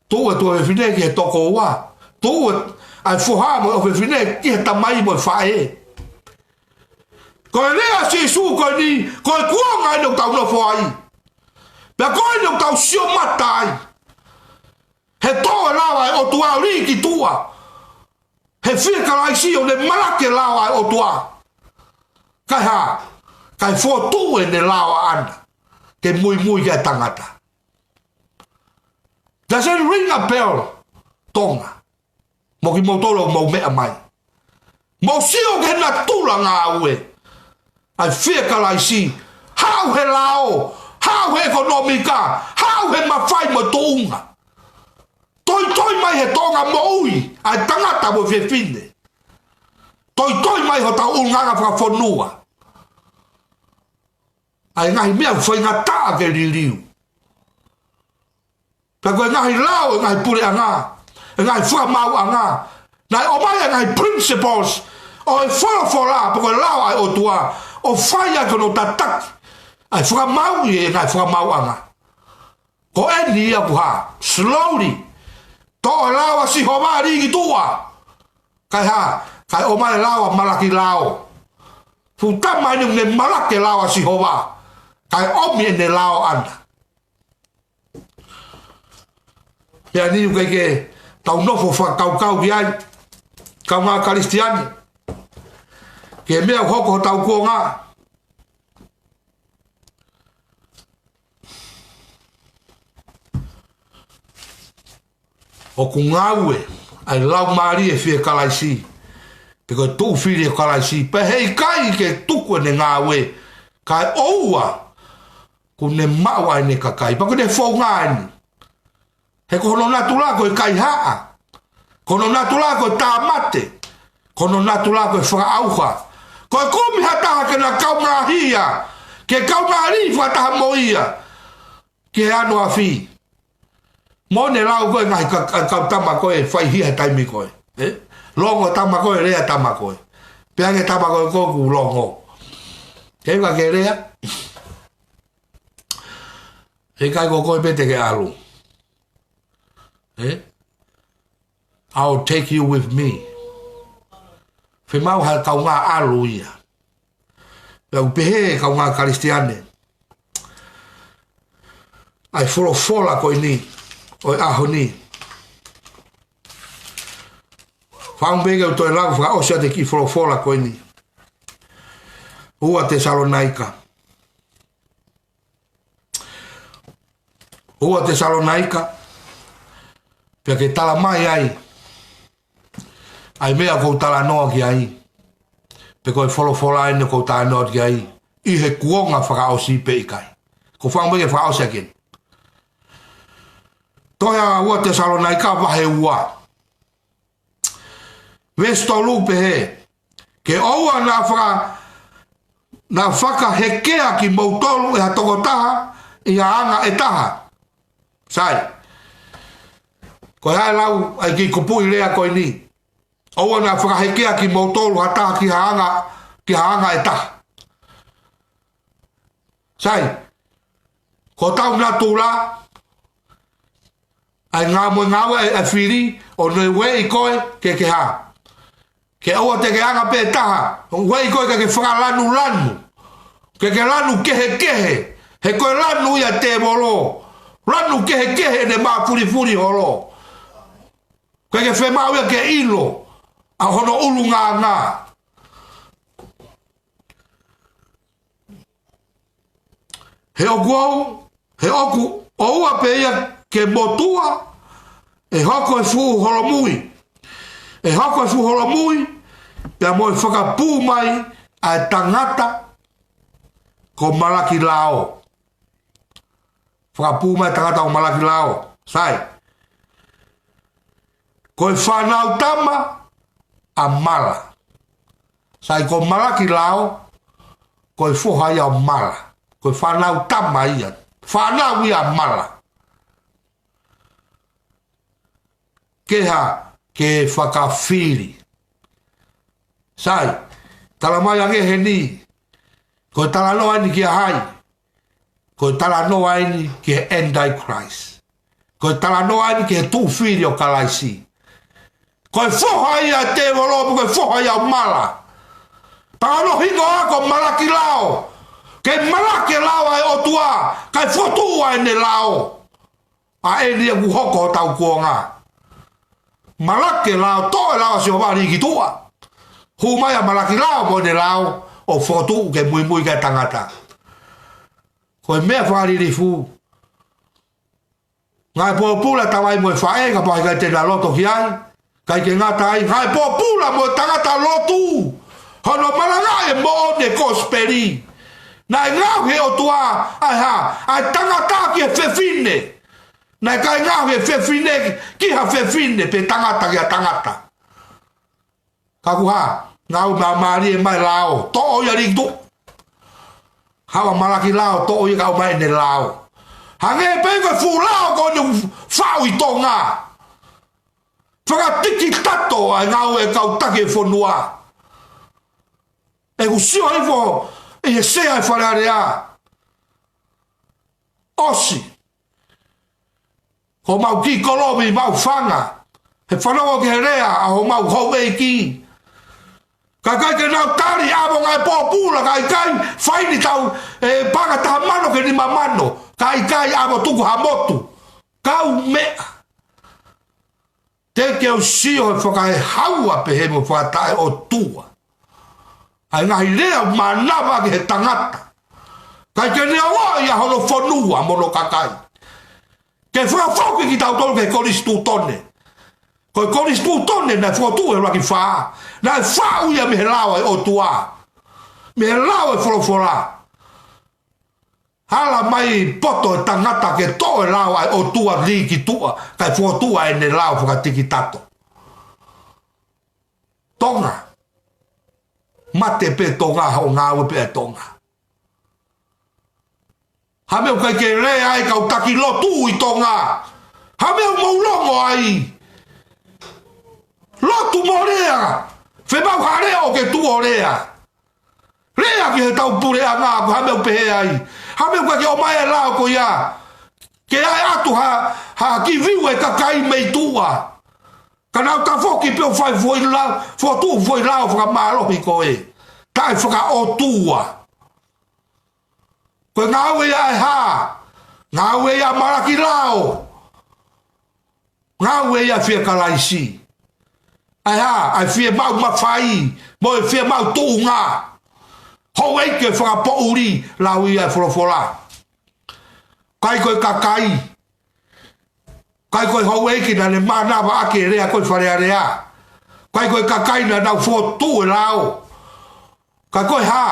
Tuʻu e tuofefine ki he tokoua. Tuʻu e, ʻa e foha mo e ʻofefine ki he tamai mo e faʻē. Ko e lea ʻa Sīsū ko eni, ko e kuonga eni ʻoku tau nofo ai. Pea ko eni ʻoku tau sio mata ai. He tō e lao ʻa e ʻOtua ʻo lī ki tuʻa. He fie Kalaisi ʻo ne malaki e lao ʻa e ʻOtua. Kae hā, kae fotu ʻene lao ʻaʻana ke muimui ki he tangata. Does it ring a bell, Tonga? Mo kimoutolu ʻoku mou meʻa mai, mou sio ki he natula ngāue ʻa e fie Kalaisi. Haʻu he lao, haʻu he ʻekonōmika, haʻu he mafai mo e tuʻunga. Toitoi mai he Tonga moʻui, ʻa e tangata mo e fefine. Toitoi mai hotau ʻulungaanga fakafonua. ʻA e ngaahi meʻa ʻoku faingataʻa ke liliu. Pea ko e ngaahi lao, e ngaahi puleʻanga, e ngaahi fakamaauʻanga, naʻe ʻomai e ngaahi principles ʻo e folofola, pe ko e lao ʻa e ʻOtua, ʻo fai ʻaki hono tataki ʻa e fakamaau ʻi he ngaahi fakamaauʻanga. Ko eni ia ʻoku hā, slowly, toʻo e lao ʻa Sihova lī ki tuʻa. Kae hā, kae ʻomai e lao ʻa Malaki Lao. Fuʻu tama eni ʻoku ne malaki e lao ʻa Sihova, kae ʻomi ʻene lao ʻana. Pea ʻoku ʻikai ke tau nofo fakakaukau ki ai, kaungā Kalisitiane, ki he meʻa ʻoku hoko hotau kuonga. ʻOku ngāue ʻa e Laumālie fie Kalaisi, pe ko e tuʻu fili ʻo Kalaisi, pea heʻikai ke tuku ʻene ngāue, kae ʻoua kuo ne maʻu ʻa ʻene kakai. Pea ko ʻene founga eni. He ko hono natula ko e kaihaʻa. Ko hono natula ko e tāmate. Ko hono natula ko e fakaʻauha. Ko e kumi ha taha ke na kaungāhia, ke kaungāliʻi fakataha mo ia ki he ano afi. Mo ʻene lau ko e ngaahi ka-, ka-, kau tama ko e faihia he taimi ko ē. Eh? Longo tama ko e, lea tama ko e. Pea ke tama ko e ko ʻoku longo. Ke ka ke lea. He ʻikai ko koe pē te ke ʻalu. Eh? I'll take you with me. Fiemaʻu ha kaungā ʻalu ia. Pea ʻoku pehē kaungā Kalisitiane, ʻa e folofola ko eni ʻo e ʻaho ni. Fakaʻamu pē ke u toe lau fakaʻosi atu e kiʻi folofola ko eni. Ua Tesalonaika. Ua Tesalonaika, pea ke tala mai ai ʻa e meʻa ʻoku ou talanoa ki ai, pe ko e folofola eni ʻoku ou talanoa ki ai, ʻi he kuonga fakaʻosi pe ʻikai. Ko e fakaʻamu ke fakaʻosi ʻaki eni. Tohi ʻa Ua Tesalonaika vahe ua. Veesi tolu pehē, ke ʻoua naʻa faka-, naʻa fakahekea kimoutolu ʻe ha tokotaha ʻi ha anga ʻe taha. Sai. Ko e hā e lau ʻa e kiʻi kupuʻi lea ko eni. ʻOua naʻa fakahekea kimoutolu ha taha ki ha anga, ki ha anga ʻe taha. Sai, ko hotau natula, ʻa e ngāue mo e ngāue ʻa e, ʻa e fili, ʻo ne ueʻi koe ke ke hā. Ke ʻoua te ke anga pē taha, ueʻi koe ke ke fakalanulanu. Ke ke lanu kehekehe, he ko e lanu ia ʻa e tēvolo. Lanu kehekehe ʻene mafulifuli holo. Ke ke fiemaʻu ia ke ʻilo ʻa hono ʻulungaanga. He ʻoku ou, he ʻoku ʻoua pē ia ke motuʻa, ʻe hoko e fuʻu holomui. ʻE hoko e fuʻu holomui, pea mo e fakapū mai ʻa e tangata ko Malaki Lao. Fakapū mai tangata ko Malaki Lao. Sai. Ko e fānau tama ʻa Mala. Sai, ko Malaki Lao, ko e foha ia ʻo Mala. Ko e fānau tama ia. Fānau ia ʻa Mala. Ke hā, ke fakafili. Sai, tala mai ange heni, ko e talanoa eni kia hai? Ko e talanoa eni ki he Antichrist. Ko e talanoa eni ki he tuʻu fili ʻo Kalaisi. Ko e foha ia ʻo e tēvolo, ko e foha ia ʻo Mala. Pea ʻoku hingoa ko Malaki Lao. Ke malaki e lao ʻa e ʻOtua, kae fokotuʻu ʻa ʻene lao. ʻA eni ʻoku hoko hotau kuonga. Malaki e lao, toʻo e lao ʻa Sihova lī ki tuʻa. Hū mai ʻa Malaki Lao mo ʻene lao ʻo fokotuʻu ke muimui ki ai e tangata. Ko e meʻa fakalilifu. Ngāue pōpula, tamai mo e faʻē, kapau ʻe ʻikai te na loto ki ai. ʻIkai ke ngata ai, ngāue pōpula mo e tangata lotu. Hono malangaʻi e moʻoni e kosipeli. Naʻe ngaohi ʻe he ʻOtua ʻa e hā? ʻA e tangata ki he fefine. Naʻe ʻikai ngaohi e fefine ki ha fefine pe tangata ki ha tangata. Ka ko e hā, ngāue māmālie mai e lao, toʻo ia liki tuʻa. Haʻu ʻa Malaki Lao, toʻo ia kae ʻomai ʻene lao. Hangē pē ko e fuʻu lao ko eni ʻoku faʻu ʻi Tonga. Fakatikitato ʻa e ngāue ʻa e kau taki e fonua. ʻOku ou sio hifo ʻi he sea ʻa e Fale Alea. ʻOsi. Ko homau kiʻi kolomi, mau fanga. He fanongo ki he lea ʻa homau houʻeiki. Ka ʻikai ke nau tali ʻa e ngaahi pōpula, ka ʻikai faini tau, ʻe, paʻanga taha mano ki he nima mano. Ka ʻikai ʻa e tuku ha motu. Kaumeʻa. Te ke u sio he fakaehaua pehē mo fakataʻeʻotua ʻa e ngaahi lea ʻoku mānava ki he tangata. ʻIkai ke ne ʻoua ʻi hono fonua mo hono kakai. Ke fakafoki kitautolu ki he konisitūtone. Ko e konisitūtone naʻe fokotuʻu he ʻuluaki fā. Naʻe faʻu ia mei he lao ʻa e ʻOtua. Mei he lao ʻa e folofola. Hala mai poto e tangata ke toʻo e lao ʻa e ʻOtua liki tuʻa, kae fokotuʻu ʻene lao fakatikitato. Tonga. Mate pē Tonga, hoʻo ngāue pē ʻa Tonga. Hā e meʻa ʻoku ʻikai ke lea ai e kau taki lotu ʻi Tonga? Hā e meʻa ʻoku mou longo ai? Lotu mo lea. Fēfē mau hale ʻo ke tuʻu ʻo lea? Lea ki he tau puleʻanga, ko e hā e meʻa ʻoku pehē ai? Hā e meʻa ʻoku ʻikai ke ʻomai e lao ko ia ke ʻai atu ha, ha kiviu e kakai mei tuʻa? Ka nau tafoki pē ʻo fai foʻi lao, fokotuʻu foʻi lao fakamālohi ko ē. Taʻefakaʻotua. Ko e ngāue ia ʻa e hā? Ngāue ia ʻa Malaki Lao. Ngāue ia ʻa e fie Kalaisi. ʻA e hā? ʻA e fiemaʻu mafai, mo e fiemaʻu tuʻunga. Houʻeiki ʻo e fakapoʻuli, lau ia ʻa e folofola. ʻIkai ko e kakai. ʻIkai ko e houʻeiki naʻa ne mānava ʻaki e lea ko ē ʻa e Fale Alea. ʻIkai ko e kakai naʻa nau fokotuʻu e lao. Ka ko e hā?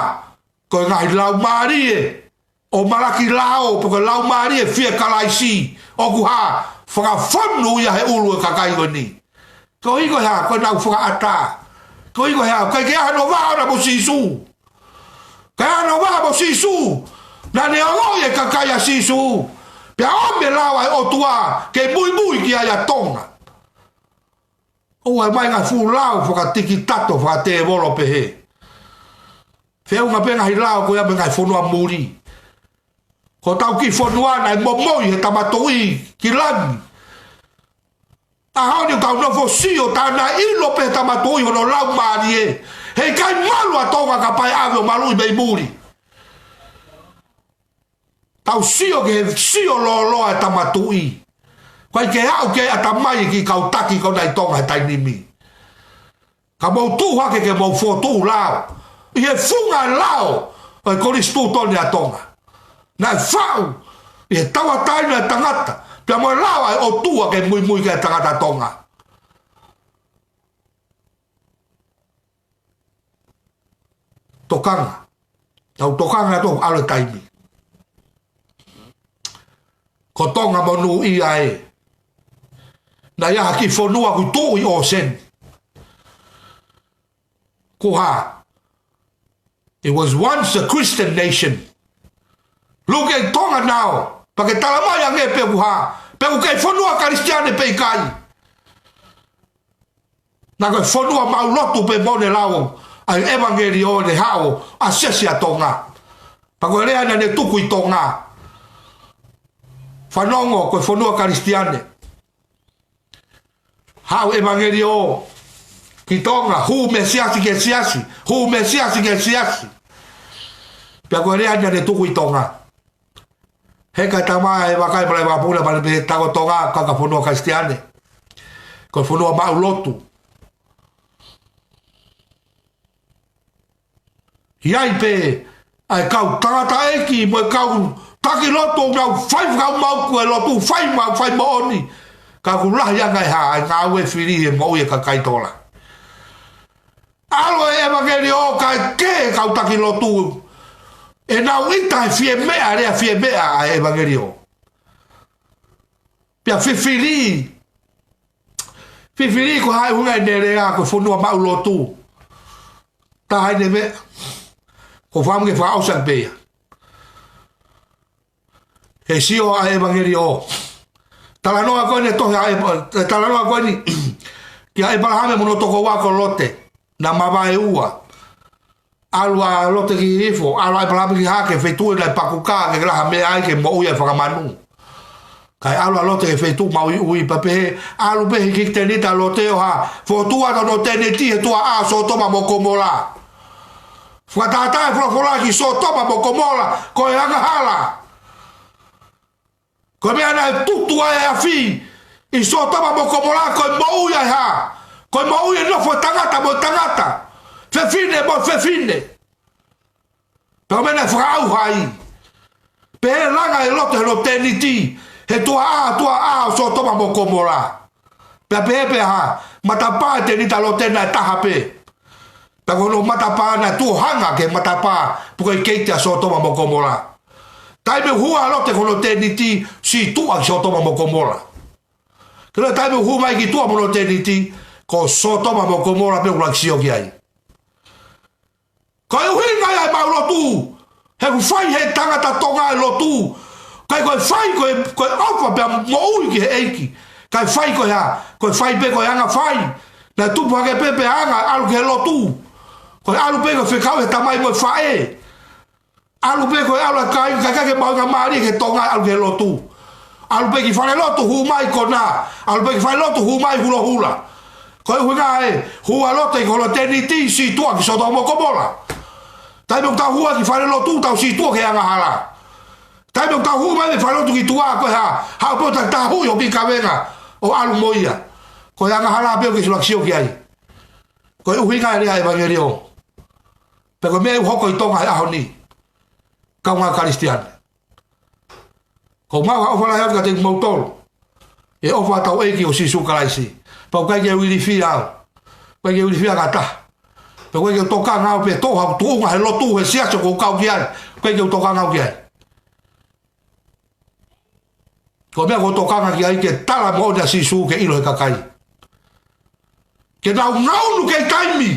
Ko e ngaahi laumālie ʻo Malaki Lao, pe ko e laumālie fie Kalaisi, ʻoku hā? Fakafonu ia he ʻulu e kakai ko eni. Koeʻuhi ko e hā? Ko ʻenau fakaʻatā. Koeʻuhi ko e hā? ʻIkai ke ʻi ai hano vā ʻona mo Sīsū. Ka ʻi ai hano vā mo Sīsū, naʻa ne ongoʻi e kakai ʻa Sīsū. Pea ʻomi e lao ʻa e ʻOtua ke muimui ki ai ʻa Tonga. ʻOua ʻe ʻomai e ngaahi fuʻu lao fakatikitato, fakatēvolo pehē. Feʻunga pē ngaahi lao ko ia mo e ngaahi fonua muli. Ko hotau kiʻi fonua naʻe momoi he Tama Tuʻi ki langi. ʻAho ni ʻoku tau nofo sio, tā naʻe ʻilo pē he Tama Tuʻi hono laumālie. Heʻikai malu ʻa Tonga kapau ʻe ʻave ʻo maluʻi mei muli. Tau sio ki he sio lōloa e Tama Tuʻi. ʻIkai ke aʻu ki he ʻatamai e kiʻi kau taki ko ena ʻi Tonga he taimi ni. Ka mou tuʻu hake ke mou fokotuʻu lao ʻi he funga lao ʻo e konisitūtone ʻa Tonga. Naʻe faʻu ʻi he tauʻatāina e tangata, pea mo e lao ʻa e ʻOtua ke muimui ki ai e tangata Tonga. Tokanga. Tau tokanga atu ʻalu e taimi. Ko Tonga mo Nuʻu ʻi ai. Naʻe ʻi ai ha kiʻi fonua ʻoku tuʻu ʻi ʻōseni. Ko e hā? It was once a Christian nation. Look at Tonga now. Pea ke tala mai ange pe ko e hā? Pe ko e kiʻi fonua Kalisitiane pe ʻikai. Naʻe ko e fonua maʻulotu pē mo ne lau ʻa e ʻevangeliō, ne haʻu ʻo asesi ʻa Tonga. Pea ko e lea naʻa ne tuku ʻi Tonga. Fanongo, ko e fonua Kalisitiane. Haʻu e ʻevangeliō ki Tonga, hū mei he siasi ki he siasi, hū mei he siasi ki he siasi. Pea ko e lea naʻa ne tuku ʻi Tonga. He ʻikai tama e vakai pale vapuna pale pe tako Tonga, ka ko e fonua Kalisitiane. Ko e fonua maʻulotu. ʻI ai pē ʻa e kau tangataʻeiki mo e kau taki lotu ʻoku nau fai fakamaau ko e lotu, fai mau, fai moʻoni. Ka ʻoku lahi ange ʻa e hā? ʻA e ngāue fili he moʻui e kakai Tonga. ʻAlu e ʻevangeliō kae kē e kau taki lotu. ʻEnau ʻita he fiemeʻa, lea fiemeʻa ʻa e ʻevangeliō. ʻa fifili. Fifili ko hai hunga e nelea ko e fonua maʻu lotu. Taha ʻene meʻa. Ko fam ke fakaʻosa pea. He sio ʻa e ʻevangeliō. Talanoa ko eni tohi ʻa e, talanoa ko eni. Kia ʻEpalahame mo hono tokoua ko Lote. Naʻa mavae ua. ʻAlu ʻa Lote ki hifo, ʻalu ʻa ʻEpalahame ki hake, feituʻu naʻe pakuka, ke laha meʻa ai ke moʻui ai fakamanu. Kae ʻalu ʻa Lote ki he feituʻu maʻu ʻi ʻui pea pehē, ʻalu pē hiki teniti ʻa Lote ʻo ha, fotu atu hono teniti he tuʻa ʻa Sōtoma mo Komola. Fakatātā e folofola ki Sōtoma mo Komola, ko e angahala. Ko e meʻa naʻe tutu ai e afi ʻi Sōtoma mo Komola, ko e moʻui ʻa e hā? Ko e moʻui e nofo tangata mo tangata. Fefine mo fefine. Pea ko e meʻa naʻe fakaʻauha ai. Pea langa ʻe Lote hono teniti, he tuʻa ʻa, tuʻa ʻa Sōtoma mo Komola. Pea pehē pē ha, matapā e teniti ʻa Lote naʻe taha pē. Pea ko hono matapā naʻe tuʻu hanga ki he matapā, pe ko e keiti ʻa Sōtoma mo Komola. Taimi ʻoku hū ʻa Lote ko hono teniti, sītuʻa ki Sōtoma mo Komola. Ke lea taimi ʻoku hū mai ki tuʻa mo hono teniti, ko Sōtoma mo Komola pē ʻoku laki sio ki ai. Ko e ʻuhinga ia e maʻu lotu, he ʻoku fai he tangata Tonga e lotu. ʻIkai ko e fai, ko e, ko e ʻofa pea moʻui ki he ʻEiki. ʻIkai fai ko e hā, ko e fai pē ko e anga fai. Naʻe tupu hake pē pea anga, ʻalu ki he lotu. Ko e ʻalu pē ko e fekau he tamai mo e faʻē. ʻAlu pē ko e ʻalu ʻa e kāinga, ʻikai ke maʻu ʻa e mālie ki he Tonga, ʻalu ki he lotu. ʻAlu pē ki fale lotu, hū mai konā. ʻAlu pē ki fale lotu, hū mai hulohula. Ko e ʻuhinga ē, hū ʻa Lote ki hono teniti, sītuʻa ki Sōtoma mo Komola. Taimi ʻoku tau hū ai ki fale lotu, tau sītuʻa ki he angahala. Taimi ʻoku tau hū mai mei fale lotu ki tuʻa, ko e hā, haʻu pē ʻo tatahuʻi hoʻo kiʻi kavenga, ʻo ʻalu mo ia. Ko e angahala pē ʻoku ke laki sio ki ai. Ko e ʻuhinga e lea ʻevangeliō. Pea ko e meʻa ʻoku hoko ʻi Tonga he ʻaho ni. Kaungā Kalisitiane. Ko mau ha ʻofa lahi atu kiate kimoutolu. ʻE ʻofa ʻa hotau ʻEiki ko Sīsū Kalaisi. Pea ʻoku ʻikai ke u ilifia au. ʻIkai ke u ilifia ha taha. Pea ʻoku ʻikai ke u tokanga au pē toʻo haʻaku tuʻunga he lotu he siasi ʻoku ou kau ki ai. ʻIkai ke u tokanga au ki ai. Ko e meʻa ʻoku ou tokanga ki ai ke tala moʻoni ʻa Sīsū ke ʻilo he kakai. Ke nau ngaunu kei taimi.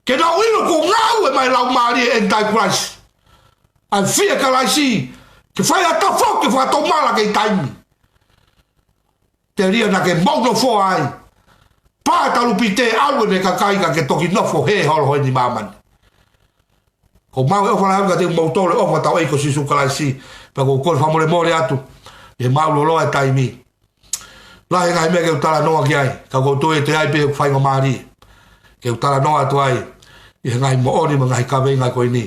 Ke nau ʻilo kuo ngaue mai e laumālie ʻo e Antichrist. ʻA e fie Kalaisi. Ke fai ha tafoki fakatomala kei taimi. Telia naʻa ke moʻunofoa ai. Pā talupite ʻalu ʻene kakai ka ke toki nofo hē holo hoi ni māmani. Ko mau ʻe ʻofa lahi atu kiate kimoutolu he ʻofa ʻa hotau ʻEiki ko Sīsū Kalaisi, pea ʻoku ou kole fakamolemole atu, he māʻulōlō e taimi. Lahi e ngaahi meʻa ke u talanoa ki ai, ka ʻoku ou tui ʻe toe ʻi ai pē ʻeku faingamālie ke u talanoa atu ai, ʻi he ngaahi moʻoni mo e ngaahi kavenga ko eni.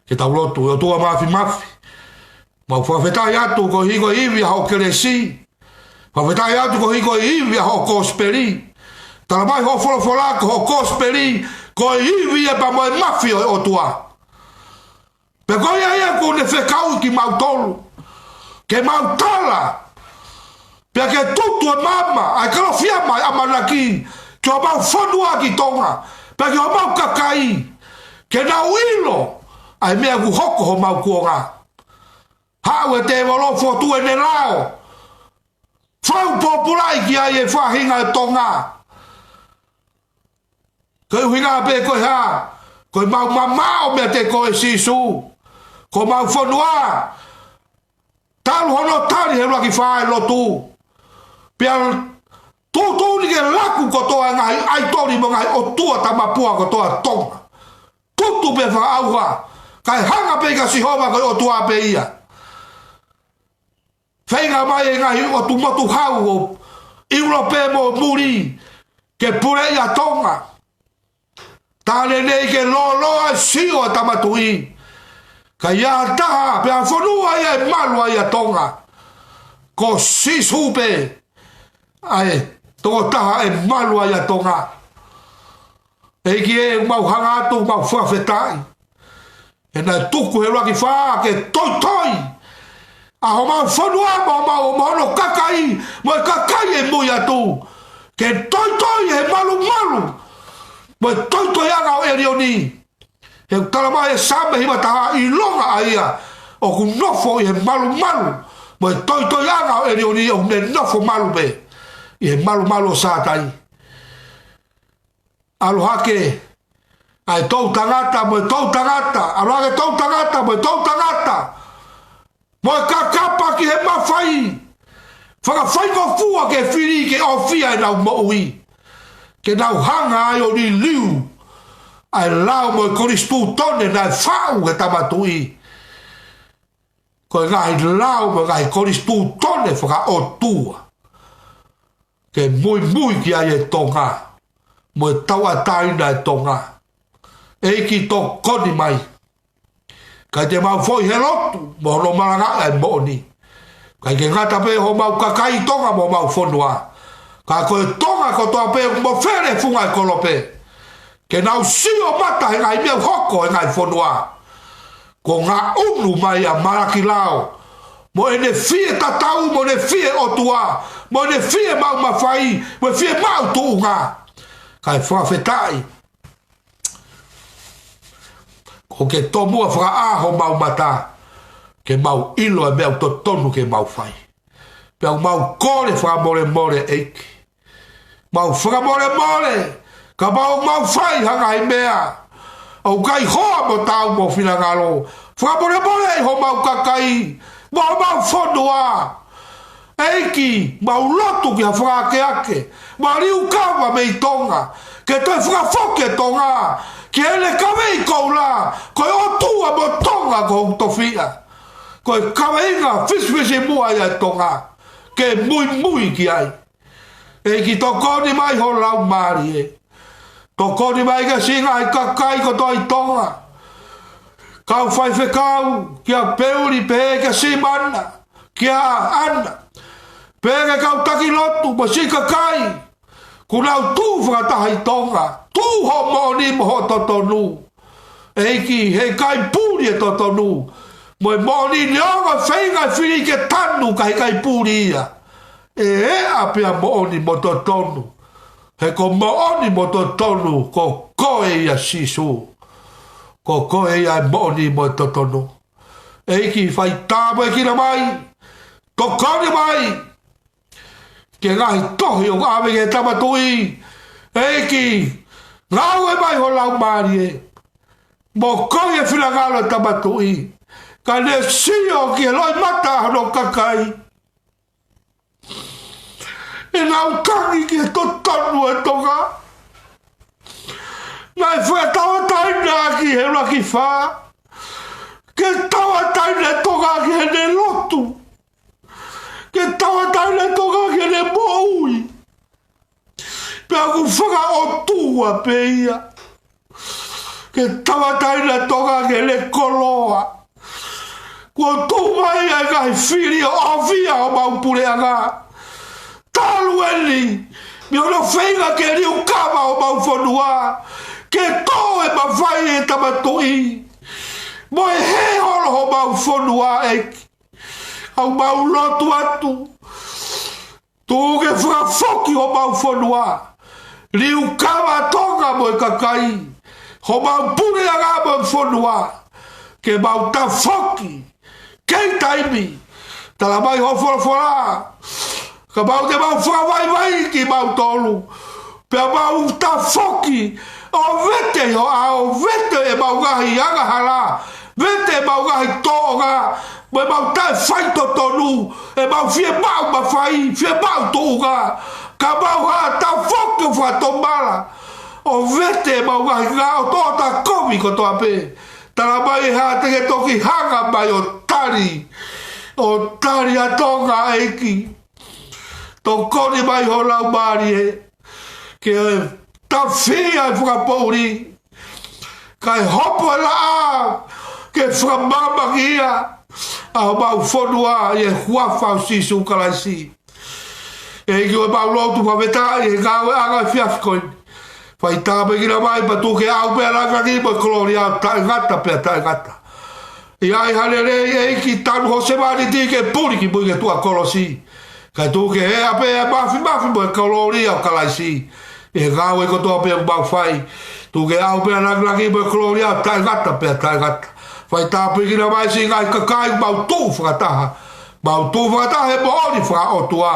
Ke tau lotu. ʻE ʻOtua Māfimafi, mau fakafetaʻi atu koeʻuhi ko e ivi ʻa hoʻo kelesi. Fakafetaʻi atu koeʻuhi ko e ivi ʻa hoʻo kosipeli. Tala mai hoʻo folofola ko hoʻo kosipeli, ko e ivi ia pea mo e mafi ʻo e ʻOtua. Pea ko ia ia kuo ne fekauʻi kimautolu ke mau tala, pea ke tutu e maama ʻa e Kalofiama ʻa e ʻamanaki ki homau fonua ki Tonga, pea ki homau kakai, ke nau ʻilo ʻa e meʻa ʻoku hoko homau kuonga. Haʻu e tēvolo, fotu ʻene lao, fau pōpulaʻi ki ai e faʻahinga ʻo Tonga. Ko e ʻuhinga pē ko e hā, ko e mau mamaʻo meiate koe Sīsū. Ko homau fonua, talu hono tali he ʻuluaki fā e lotu. Pea tuʻutuʻuni ke laku kotoa e ngaahi ʻaitoli mo e ngaahi ʻotua tamapua kotoa ʻo Tonga. Tutu pē fakaʻauha, kae hanga pē kia Sihova ko e ʻOtua pē ia. Feinga mai e ngaahi ʻotu motu hau ʻo ʻIulope mo muli ke puleʻi ʻa Tonga. Talu ʻeni ke lōloa e sio ʻa e Tama Tuʻi. Ka ʻi ai ha taha pē ha fonua ia ʻe malu ai ʻa Tonga, ko Sīsū pē ʻa e tokotaha ʻe malu ai ʻa Tonga. ʻEiki ē, mau hanga atu, mau fakafetaʻi. He naʻe tuku he ʻuluaki fā ke toitoi ʻa homau fonua mo homau, mo hono kakai, mo e kakai ʻe mui atu. Ke toitoi he malumalu mo e toitoiʻanga ʻo ʻElioni. He ʻoku tala mai ʻe Saame hivataha, ʻilonga ʻa ia ʻoku nofo ʻi he malumalu mo e toitoiʻanga ʻo ʻElioni ʻoku ne nofo malu pē ʻi he malumalu ʻo Sātai. ʻAlu hake ʻa e toʻutangata mo e toʻutangata, ʻalu hake toʻutangata mo e toʻutangata, mo e kakapa ki he mafai, fakafaingofua ke fili ke ʻofia ʻenau moʻui, ke nau hanga ai ʻo liliu ʻa e lao mo e konisitūtone naʻe faʻu he Tama Tuʻi. Ko e ngaahi lao mo e ngaahi konisitūtone fakaʻotua ke muimui ki ai e Tonga mo e tauʻatāina e Tonga. ʻEiki, tokoni mai. ʻIkai te mau foʻi he lotu mo hono malangaʻi ʻa e moʻoni. ʻIkai ke ngata pē homau kakai Tonga mo homau fonua, ka ko e Tonga kotoa pē mo fele funga e kolope, ke nau sio mata he ngaahi meʻa ʻoku hoko he ngaahi fonua. Ko ngaʻunu mai ʻa Malaki Lao mo ʻene fie tatau, mo ʻene fie ʻOtua, mo ʻene fie maʻu mafai, mo e fie maʻu tuʻunga. Kae fakafetaʻi, ʻoku ke tomuʻa fakaʻā homau mata ke mau ʻilo e meʻa ʻoku totonu ke mau fai. Pea ʻoku mau kole fakamolemole, ʻEiki. Mau fakamolemole kapau ʻoku mau fai ha ngaahi meʻa ʻoku ʻikai hoa mo taau mo ho finangalo. Fakamolemole ʻi homau kakai mo homau fonua. ʻEiki, mau lotu ki ha fakaakeake mo ha liukava mei Tonga, ke toe fakafoki e Tonga ki heʻene kaveʻi koula, ko e ʻOtua mo Tonga ko hoku tofiʻa. Ko e kaveinga fisifisimuʻa ia ʻa e Tonga ke muimui ki ai. ʻEiki, tokoni mai ho Laumālie. Tokoni mai ki he siʻi ngaahi kakai kotoa ʻi Tonga. Kau faifekau, kia Peuli pehē kia Simana, kia ʻAna, pehē ki he kau taki lotu mo e siʻi kakai kuo nau tuʻu fakataha ʻi Tonga, tuʻu hoʻo moʻoni mo hoʻo totonu. ʻEiki, heʻikai puli e totonu mo e moʻoni, neongo e feinga e fili ke tanu ka heʻikai puli ia. ʻE ʻea pē ʻa e moʻoni mo e totonu, he ko e moʻoni mo e totonu ko koe ia, Sīsū. Ko koe ia e moʻoni mo e totonu. ʻEiki, fai tāpuekina mai, tokoni mai ki he ngaahi tohi ʻoku ʻave ki he Tama Tuʻi. ʻEiki, ngāue mai ho Laumālie mo koi e finangalo e Tama Tuʻi, kae ne sio ki he loʻimata ʻa hono kakai, ʻenau tangi ki he totonu e Tonga. Naʻe fakatauʻatāina ʻaki he ʻuluaki fā, ke tauʻatāina e Tonga ki heʻene lotu, ke tauʻatāina e Tonga ki heʻene moʻui. Pea ʻoku fakaʻotua pē ia ke tauʻatāina e Tonga ki heʻene koloa. Kuo tuʻu mai ʻa e ngaahi fili ʻo ʻofia homau puleʻanga, talu eni mei hono feinga ke liukava homau fonua, ke toʻo e mafai e Tama Tuʻi mo e hē holo homau fonua, ʻEiki. ʻOku mau lotu atu, tuku ke fakafoki homau fonua, liukava Tonga mo e kakai, homau puleʻanga mo e fonua, ke mau tafoki kei taimi. Tala mai ho folofola, kapau te mau fakavaivai kimautolu, pea mau tafoki ʻo vete ʻi ho ʻao, vete ʻemau ngaahi angahala, vete ʻemau ngaahi tōʻonga, mo ʻemau taʻefaitotonu, ʻemau fiemaʻu mafai, fiemaʻu tuʻunga, ka mau hā tafoki ʻo fakatomala ʻo vete ʻemau ngaahi ngaʻotoʻota kovi kotoa pē. Tala mai ʻe hā te ke toki hanga mai ʻo tali, ʻo tali ʻa Tonga, ʻEiki. Tokoni mai ho Laumālie ke tafia e fakapoʻuli, kae hopo e laʻā ke fakamāmakia ʻa homau fonua, ʻi he huafa ʻo Sīsū Kalaisi. ʻEiki, ʻoku mau lotu fakafetaʻi he ngāueʻanga ʻo e efiafi ko eni. Fai tāpuekina mai pea tuku ke ʻaʻau pē ʻa e lāngilangi mo e kolōlia ʻo taʻengata pea taʻengata. ʻI ai ha lelei, ʻEiki, tanu ho sevāniti ke puli ki mui ki he tuʻa kolosi, kae tuku ke hea pē ʻa e māfimafi mo e kolōlia ʻo Kalaisi ʻi he ngāue kotoa pē ʻoku mau fai. Tuku ke ʻaʻau pē ʻa e lāngilangi mo e kolōlia ʻo taʻengata pea taʻengata. Fai tāpuekina mai siʻi ngaahi kakai ʻoku mau tuʻu fakataha Mau tuʻu fakataha he moʻoni fakaʻotua,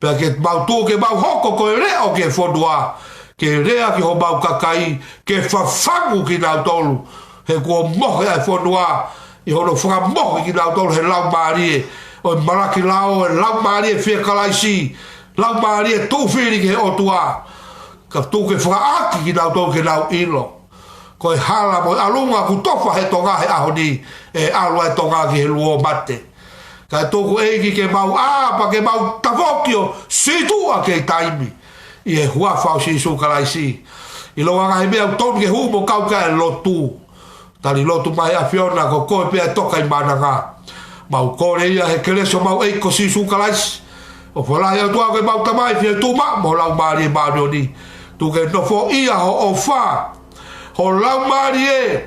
pea ke mau tuʻu ke mau hoko ko e leʻo ki he fonua, ke lea ki homau kakai, ke fafangu kinautolu, he kuo mohe ʻa e fonua, ʻi hono fakamohe kinautolu he laumālie ʻo e malaki lao, e laumālie fie Kalaisi, laumālie tuʻu fili ki he ʻOtua, ka tuku ke fakaʻaki kinautolu ke nau ʻilo ko e hala mo e ʻalunga kuo tofa he Tonga he ʻaho ni, ʻe ʻalu ʻa e Tonga ki he luo mate. Kae tuku ʻEiki ke mau ʻā pea ke mau tafoki ʻo situʻa kei taimi, ʻi he huafa ʻo Sīsū Kalaisi. ʻIlonga ngaahi meʻa ʻoku tonu ke hū mo kau ki ai e lotu. Tali lotu mai ʻAfiona, ko koe pē ʻe toka ʻi mananga. Mau kole ia he kelesi ʻo mau ʻEiki ko Sīsū Kalaisi. ʻOfa lahi ʻOtua ko e mau Tamai, fie tuʻu maʻu mo Laumālie Māʻoniʻoni. Tuku ke nofoʻia ho ʻofa, ho Laumālie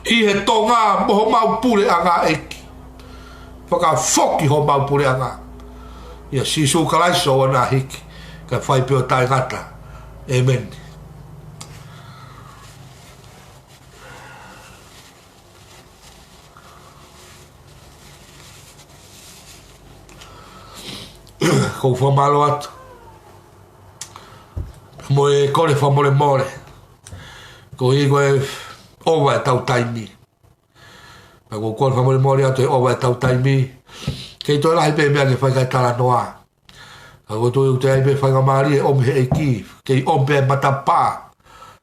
ʻi he Tonga mo homau puleʻanga ʻEiki. Fakafoki homau puleʻanga. ʻIa Sīsū Kalaisi ʻoua naʻa hiki, kae fai pē ʻo taʻengata. ʻĒmeni. Ko u fakamālō atu mo e kole fakamolemole. Ko e ʻi ko e ʻova ʻetau taimi. Pea ko u kole fakamolemole atu he ʻova ʻetau taimi. Kei toe lahi pē meʻa ke fai kae talanoa. Ka ko e toe ʻai pē faingamālie ʻomi he ʻEiki, kei ʻomi pē matapā,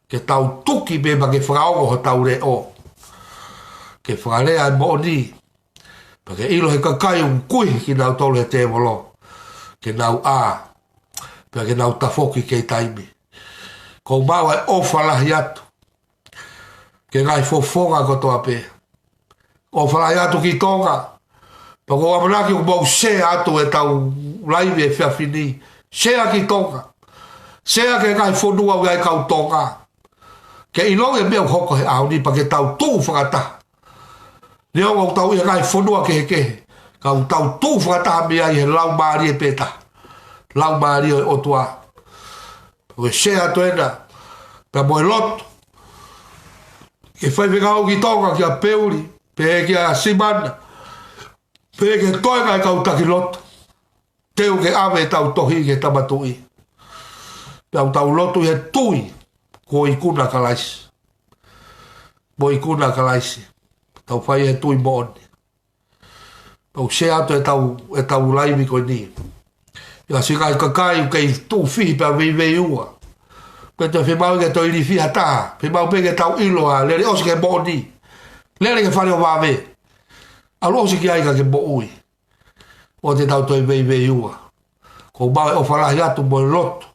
ke tau tuki pē pea ke fakaongo hotau leʻo, ke fakalea e moʻoni, pea ke ʻilo he kakai ʻoku kuihi kinautolu he tēvolo, ke nau ʻā, pea ke nau tafoki kei taimi. Ko u maʻu ʻa e ʻofa lahi atu ki he ngaahi fofonga kotoa pē. ʻOfa lahi atu ki Tonga. Pea ko u ʻamanaki ʻoku mou share atu ʻetau live he efiafi ni. Share ki Tonga. Share ki he ngaahi fonua ʻoku ʻi ai e kau Tonga, ke ʻilo e meʻa ʻoku hoko he ʻaho ni pea ke tau tuʻu fakataha. Neongo ʻoku tau ʻi he ngaahi fonua kehekehe, ka ʻoku tau tuʻu fakataha mei ai he laumālie pē taha. Laumālie ʻo e ʻOtua. Ko e share atu ena, pea mo e lotu. Ke fai fekau ki Tonga, kia Peuli, pea kia Simana, pea ki he toenga e kau taki lotu. Teu ke ʻave ʻetau tohi ki he Tama Tuʻi. Pea ʻoku tau lotu ʻi he tui, kuo ikuna ʻa Kalaisi. Mo ikuna ʻa Kalaisi. Tau fai he tui moʻoni. Pea u share atu ʻetau, ʻetau live ko eni. ʻIa siʻi ngaahi kakai ʻoku kei tuʻu fihi pea veiveiua. Pea toe fiemaʻu ke toe ilifia ha taha. Fiemaʻu pē ke tau ʻilo ʻa e lele ʻosi ki he moʻoni. Lele ki he fale ʻo vave. ʻAlu ʻosi ki ai ka ke moʻui. ʻOua te tau toe veiveiua. Ko u maʻu e ʻofa lahi atu mo e lotu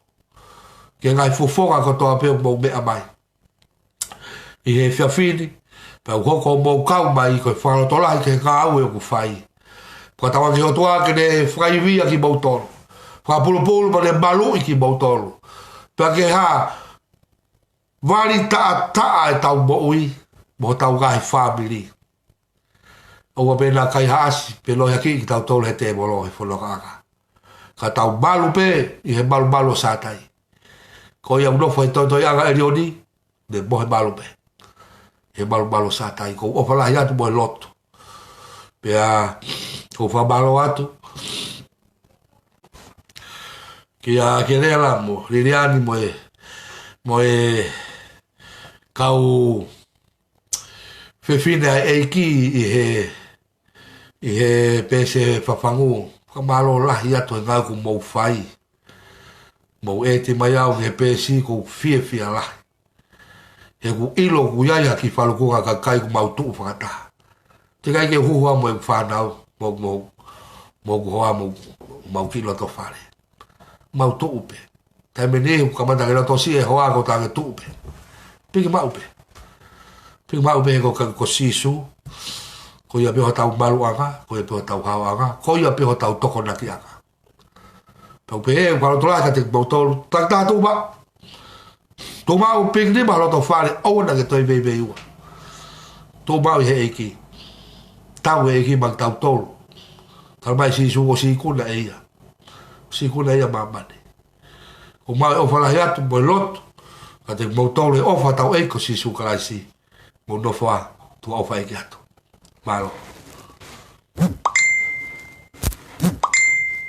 ki he ngaahi fofonga kotoa pē ʻoku mou meʻa mai ʻi he efiafi ni, pea u hoko ʻo mou kau mai ko e fakalotolahi ki he ngāue ʻoku fai. Fakatauange ki he ʻOtua ke ne fakaivia kimoutolu, fakapulupulu mo ne maluʻi kimoutolu. Pea ke hā, vali taʻataʻa ʻetau moʻui mo hotau ngaahi fāmili. ʻOua pē naʻa kaihaʻasi pe lohiakiʻi kitautolu he tēvolo he fonongaʻanga. Ka tau malu pē ʻi he malumalu ʻo Sātai. Ko ia ʻoku nofo he toitoiʻanga ʻo ʻElioni, ne mohe malu pē he malumalu ʻo Sātai. Ko u ʻofa lahi atu mo e lotu. Pea ko u fakamālō atu kia Kelela mo Liliani mo e, mo e kau fefine ʻa e ʻEiki ʻi he, ʻi he peesi fafangu. Fakamālō lahi atu he ngāue ʻoku mou fai. Mou ʻeti mai au ki he peesi, ko u fiefia lahi. He ʻoku ʻilo ʻoku ʻi ai ha kiʻi falukunga kakai ʻoku mau tuʻu fakataha. Teʻeki ai ke u huhu au mo ʻeku fānau, mo, mo, mo ʻeku hoa, mo, mo ʻeku kiʻi loto fale. Mau tuʻu pē. Taimi ni ʻoku kamata ke loto siʻi e hoa, ko u talaange tuʻu pē. Piki maʻu pē. Piki maʻu pē he ko, ko Sīsū. Ko ia pē hotau maluʻanga, ko ia pē hotau haoʻanga, ko ia pē hotau tokonakiʻanga. Pea u pehē, ʻoku ou fakalotolahi kiate kimoutolu, takitaha tuʻu maʻu. Tuʻu maʻu, piki nima loto fale, ʻoua naʻa ke toe veiveiua. Tuʻu maʻu ʻi he ʻEiki. Tau e ʻEiki maʻa kitautolu. Talamai ʻe Sīsū ʻoku ikuna ʻe ia. ʻOku ikuna ʻe ia māmani. ʻOku ou maʻu e ʻofa lahi atu mo e lotu kiate kimoutolu he ʻofa hotau ʻEiki ko Sīsū Kalaisi. Mou nofo ā, tuʻa ʻofa ʻEiki atu. Mālō.